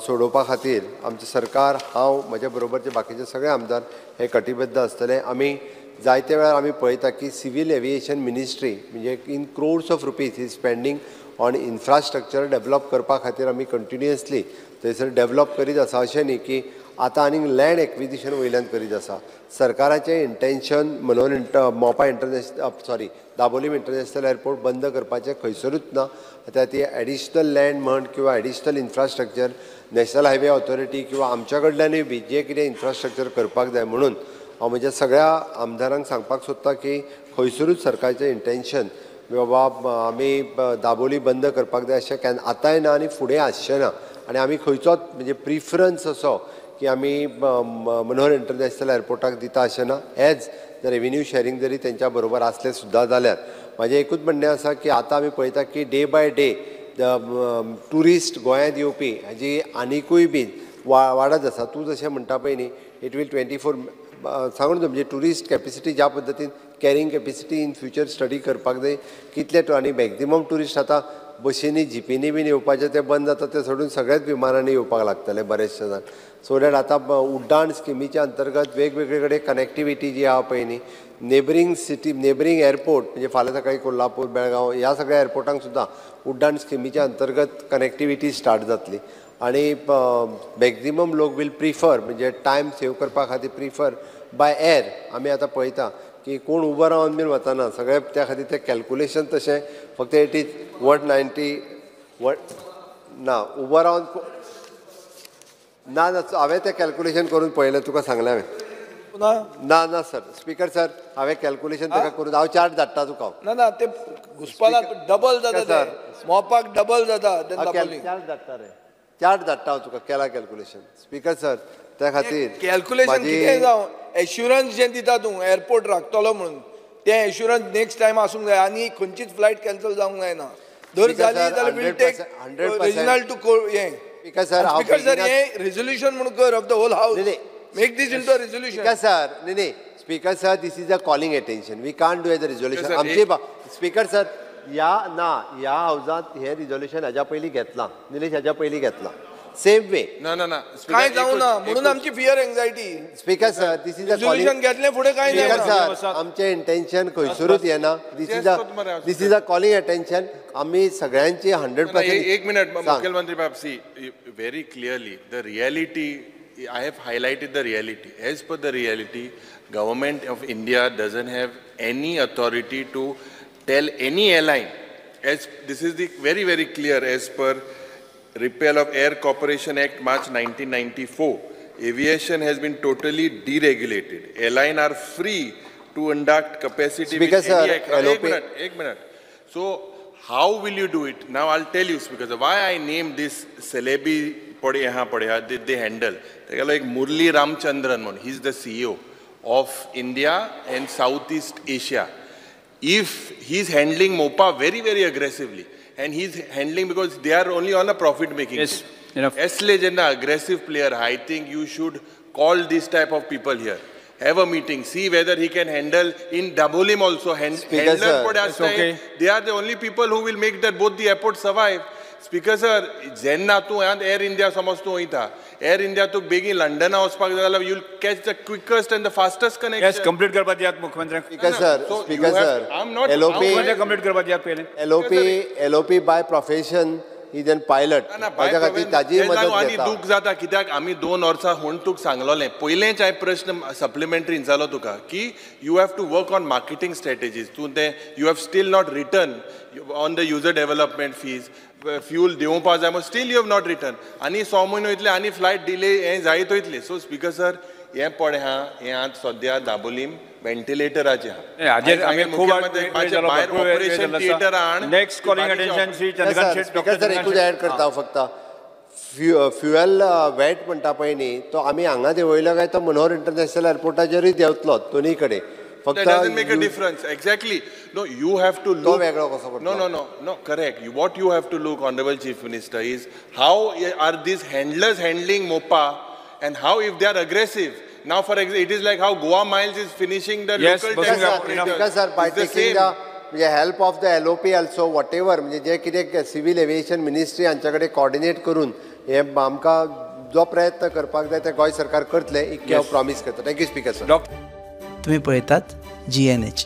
Speaker 1: सोडोवपा खातीर आमचें सरकार हांव म्हज्या बरोबरचे बाकीचे सगळे आमदार हे कटिबद्ध आसतले. आमी जायते वेळार आमी पळयता की सिवील एविएशन मिनिस्ट्री म्हणजे in crores of rupees is spending on infrastructure develop करपा खातीर आमी कंटिन्युअसली थंयसर डेवलप करीत आसा. अशें न्ही की आतां आनीक लँड एक्विजिशन वयल्यान करीत आसा. सरकाराचें intention Manohar Mopa international sorry Dabolim international airport बंद करपाचें खंयसरूच ना. आतां ती एडिशनल लँड म्हण किंवा additional infrastructure national highway authority किंवा आमच्या कडल्यानूय बी जें कितें इन्फ्रास्ट्रक्चर करपाक जाय म्हणून हांव म्हज्या सगळ्या आमदारांक सांगपाक सोदता की खंयसरूच सरकारचें इंटेन्शन बाबा आमी दाबोली बंद करपाक जाय अशें केन्ना आतांय ना आनी फुडें आसचें ना. आनी आमी खंयचोच म्हणजे प्रिफरन्स असो की आमी मनोहर इंटरनॅशनल एअरपोर्टाक दिता अशें ना. एज the revenue sharing जरी तेंच्या बरोबर आसलें सुद्दां जाल्यार म्हाजें एकूच म्हणणें आसा की आतां आमी पळयता की डे बाय डे ट्युरिस्ट गोंयांत येवपी हाजी आनिकूय बी वाडत आसा. तूं जशें म्हणटा पळय न्ही it will 24 सांगून म्हणजे ट्युरिस्ट कॅपेसिटी ज्या पद्दतीन carrying capacity in future study करपाक जाय कितले आनी मॅक्झिमम ट्युरिस्ट आतां बशींनी जिपींनी बीन येवपाचें तें बंद जाता तें सोडून सगळ्याच विमानांनी येवपाक लागतले बरेचशे जाण. सो that आतां उड्डाण स्किमीच्या अंतर्गत वेगवेगळे कडेन कनेक्टिविटी जी आहा पळय न्ही नेबरींग सिटी नेबरींग एअरपोर्ट म्हणजे फाल्यां सकाळीं कोल्हापूर बेळगांव ह्या सगळ्या एअरपोर्टांक सुद्दां उड्डाण स्किमीच्या अंतर्गत कनेक्टिविटी स्टार्ट जातली आनी मॅक्झिमम लोक वील प्रिफर म्हणजे टायम सेव करपा खातीर प्रिफर बाय एर. आमी आतां पळयता की कोण उबो रावन बीन वचना सगळें त्या खातीर तें कॅल्कुलेशन तशें फक्त it is 190 ना उबो रावन ना ना हांवें तें कॅल्कुलेशन करून पळयलें तुका सांगलें हांवें. ना ना सर स्पीकर सर हांवें कॅल्कुलेशन ताका करून हांव चार्ट धाडटा तुका.
Speaker 4: ना ना ते घुसपाला डबल जाता सर मोपाक डबल जाता.
Speaker 1: चार्ट धाडटा रे चार्ट धाडटा हांव तुका केला कॅल्कुलेशन स्पीकर सर. त्या खातीर
Speaker 4: कॅल्कुलेशन कितें जावं एश्युरन्स जें दिता तूं एअरपोर्ट राखतलो म्हणून तें एश्युरन्स नेक्स्ट टायम आसूंक जाय आनी खंयचीच फ्लायट कॅन्सल जावंक जायना. जर जाली जाल्यार वील टेक रिजनल टू हें.
Speaker 1: स्पीकर सर
Speaker 4: स्पीकर सर हें रेजोल्युशन म्हणून कर of the whole house make this into a resolution.
Speaker 1: Speaker sir न्ही न्ही speaker sir this is a calling attention we can't do as a resolution. आमची स्पीकर सर ह्या ना ह्या हावजांत हें रिजोल्युशन हाज्या पयलीं घेतलां निलेश हाज्या पयलीं घेतलां. Same way.
Speaker 2: ना ना ना,
Speaker 4: काय जावना म्हणून आमची fear anxiety.
Speaker 1: Speaker sir, this is a
Speaker 4: resolution घेतलें फुडें काय
Speaker 1: स्पीकर सर, आमचें इंटेन्शन खंयसरूच येना. This is a calling attention. आमी सगळ्यांची 100%.
Speaker 2: एक मिनट मुख्यमंत्री बाब, see very clearly the reality. I have highlighted the reality. As per the reality, Government of India doesn't have any authority to tell any airline. As this is the very, very clear as per Repeal of Air Corporation Act, March 1994. Aviation has been totally deregulated. Airline are free to induct capacity.
Speaker 1: Speaker
Speaker 2: with
Speaker 1: sir,
Speaker 2: any aircraft. Ek minute. So how will you do it? Now I'll tell you, Speaker sir, why I named this celebi पडे यहाँ पडे they handle. तेगेलो एक मुरली रामचंद्रन म्हणून, he is the CEO of India and South East Asia. If he is handling Mopa very very aggressively, and he is handling because they are only on a profit making.
Speaker 3: Yes, enough.
Speaker 2: असले जेन्ना aggressive player, I think you should call this type of people here. Have a meeting, see whether he can handle in Dabolim also. Handler पडे आसता, they are the only people who will make that both the airport survive. Speaker sir, जेन्ना तूं एअर इंडिया समज तूं वयता, एअर इंडिया तूं बेगीन लंडना वचपाक जाय जाल्यार you will catch the quickest and the fastest connection.
Speaker 3: Yes, complete करपाक दियात मुख्यमंत्र्यांक.
Speaker 1: Speaker sir, speaker sir, LOP
Speaker 3: complete करपाक दियात पयलें.
Speaker 1: LOP by profession is an pilot. ताच्या खातीर ताजी मदत
Speaker 2: आनी दूख जाता कित्याक आमी 2 वर्सां म्हूण तुका सांगलोलें. पयलेंच हांवें प्रश्न सप्लिमेंटरी विचारलो तुका की you have to work on marketing strategies. तूं तें you have still not written on the user development fees. Fuel देंवपा जाय still you have not written. आनी 6 म्हयने वयतले आनी फ्लायट डिले हें जायत वयतलें. सो स्पीकर सर, हें पळय हा, हें आज सद्या दाबोलीम व्हेंटिलेटराचें आहा. ऑपरेशन थिएटर हाड.
Speaker 3: Next calling attention Shri Chandrakant Shet.
Speaker 1: Speaker sir, एकूच एड करता फक्त, फ्युएल वॅट म्हणटा पळय न्ही, तो आमी हांगा देंवयलो काय तो मनोहर इंटरनॅशनल एअरपोर्टाचेरूय देंवतलो दोनूय कडेन.
Speaker 2: That doesn't make a difference. Exactly. No, you have to look. No, correct. What you have to look, Honorable Chief Minister, is how are these handlers handling Mopa, and how if they are aggressive. Now, for example, it is like how Goa Miles is finishing the local tax operators.
Speaker 1: Because sir, by taking the help of the LOP also, whatever, म्हणजे जे कितें सिव्हिल एव्हिएशन मिनिस्ट्री हांच्या कडेन कॉर्डिनेट करून हे आमकां जो प्रयत्न करपाक जाय ते गोंय सरकार करतले, इतकें हांव प्रॉमीस करता. Thank you speaker sir.
Speaker 13: तुम्ही पळयतात GNH.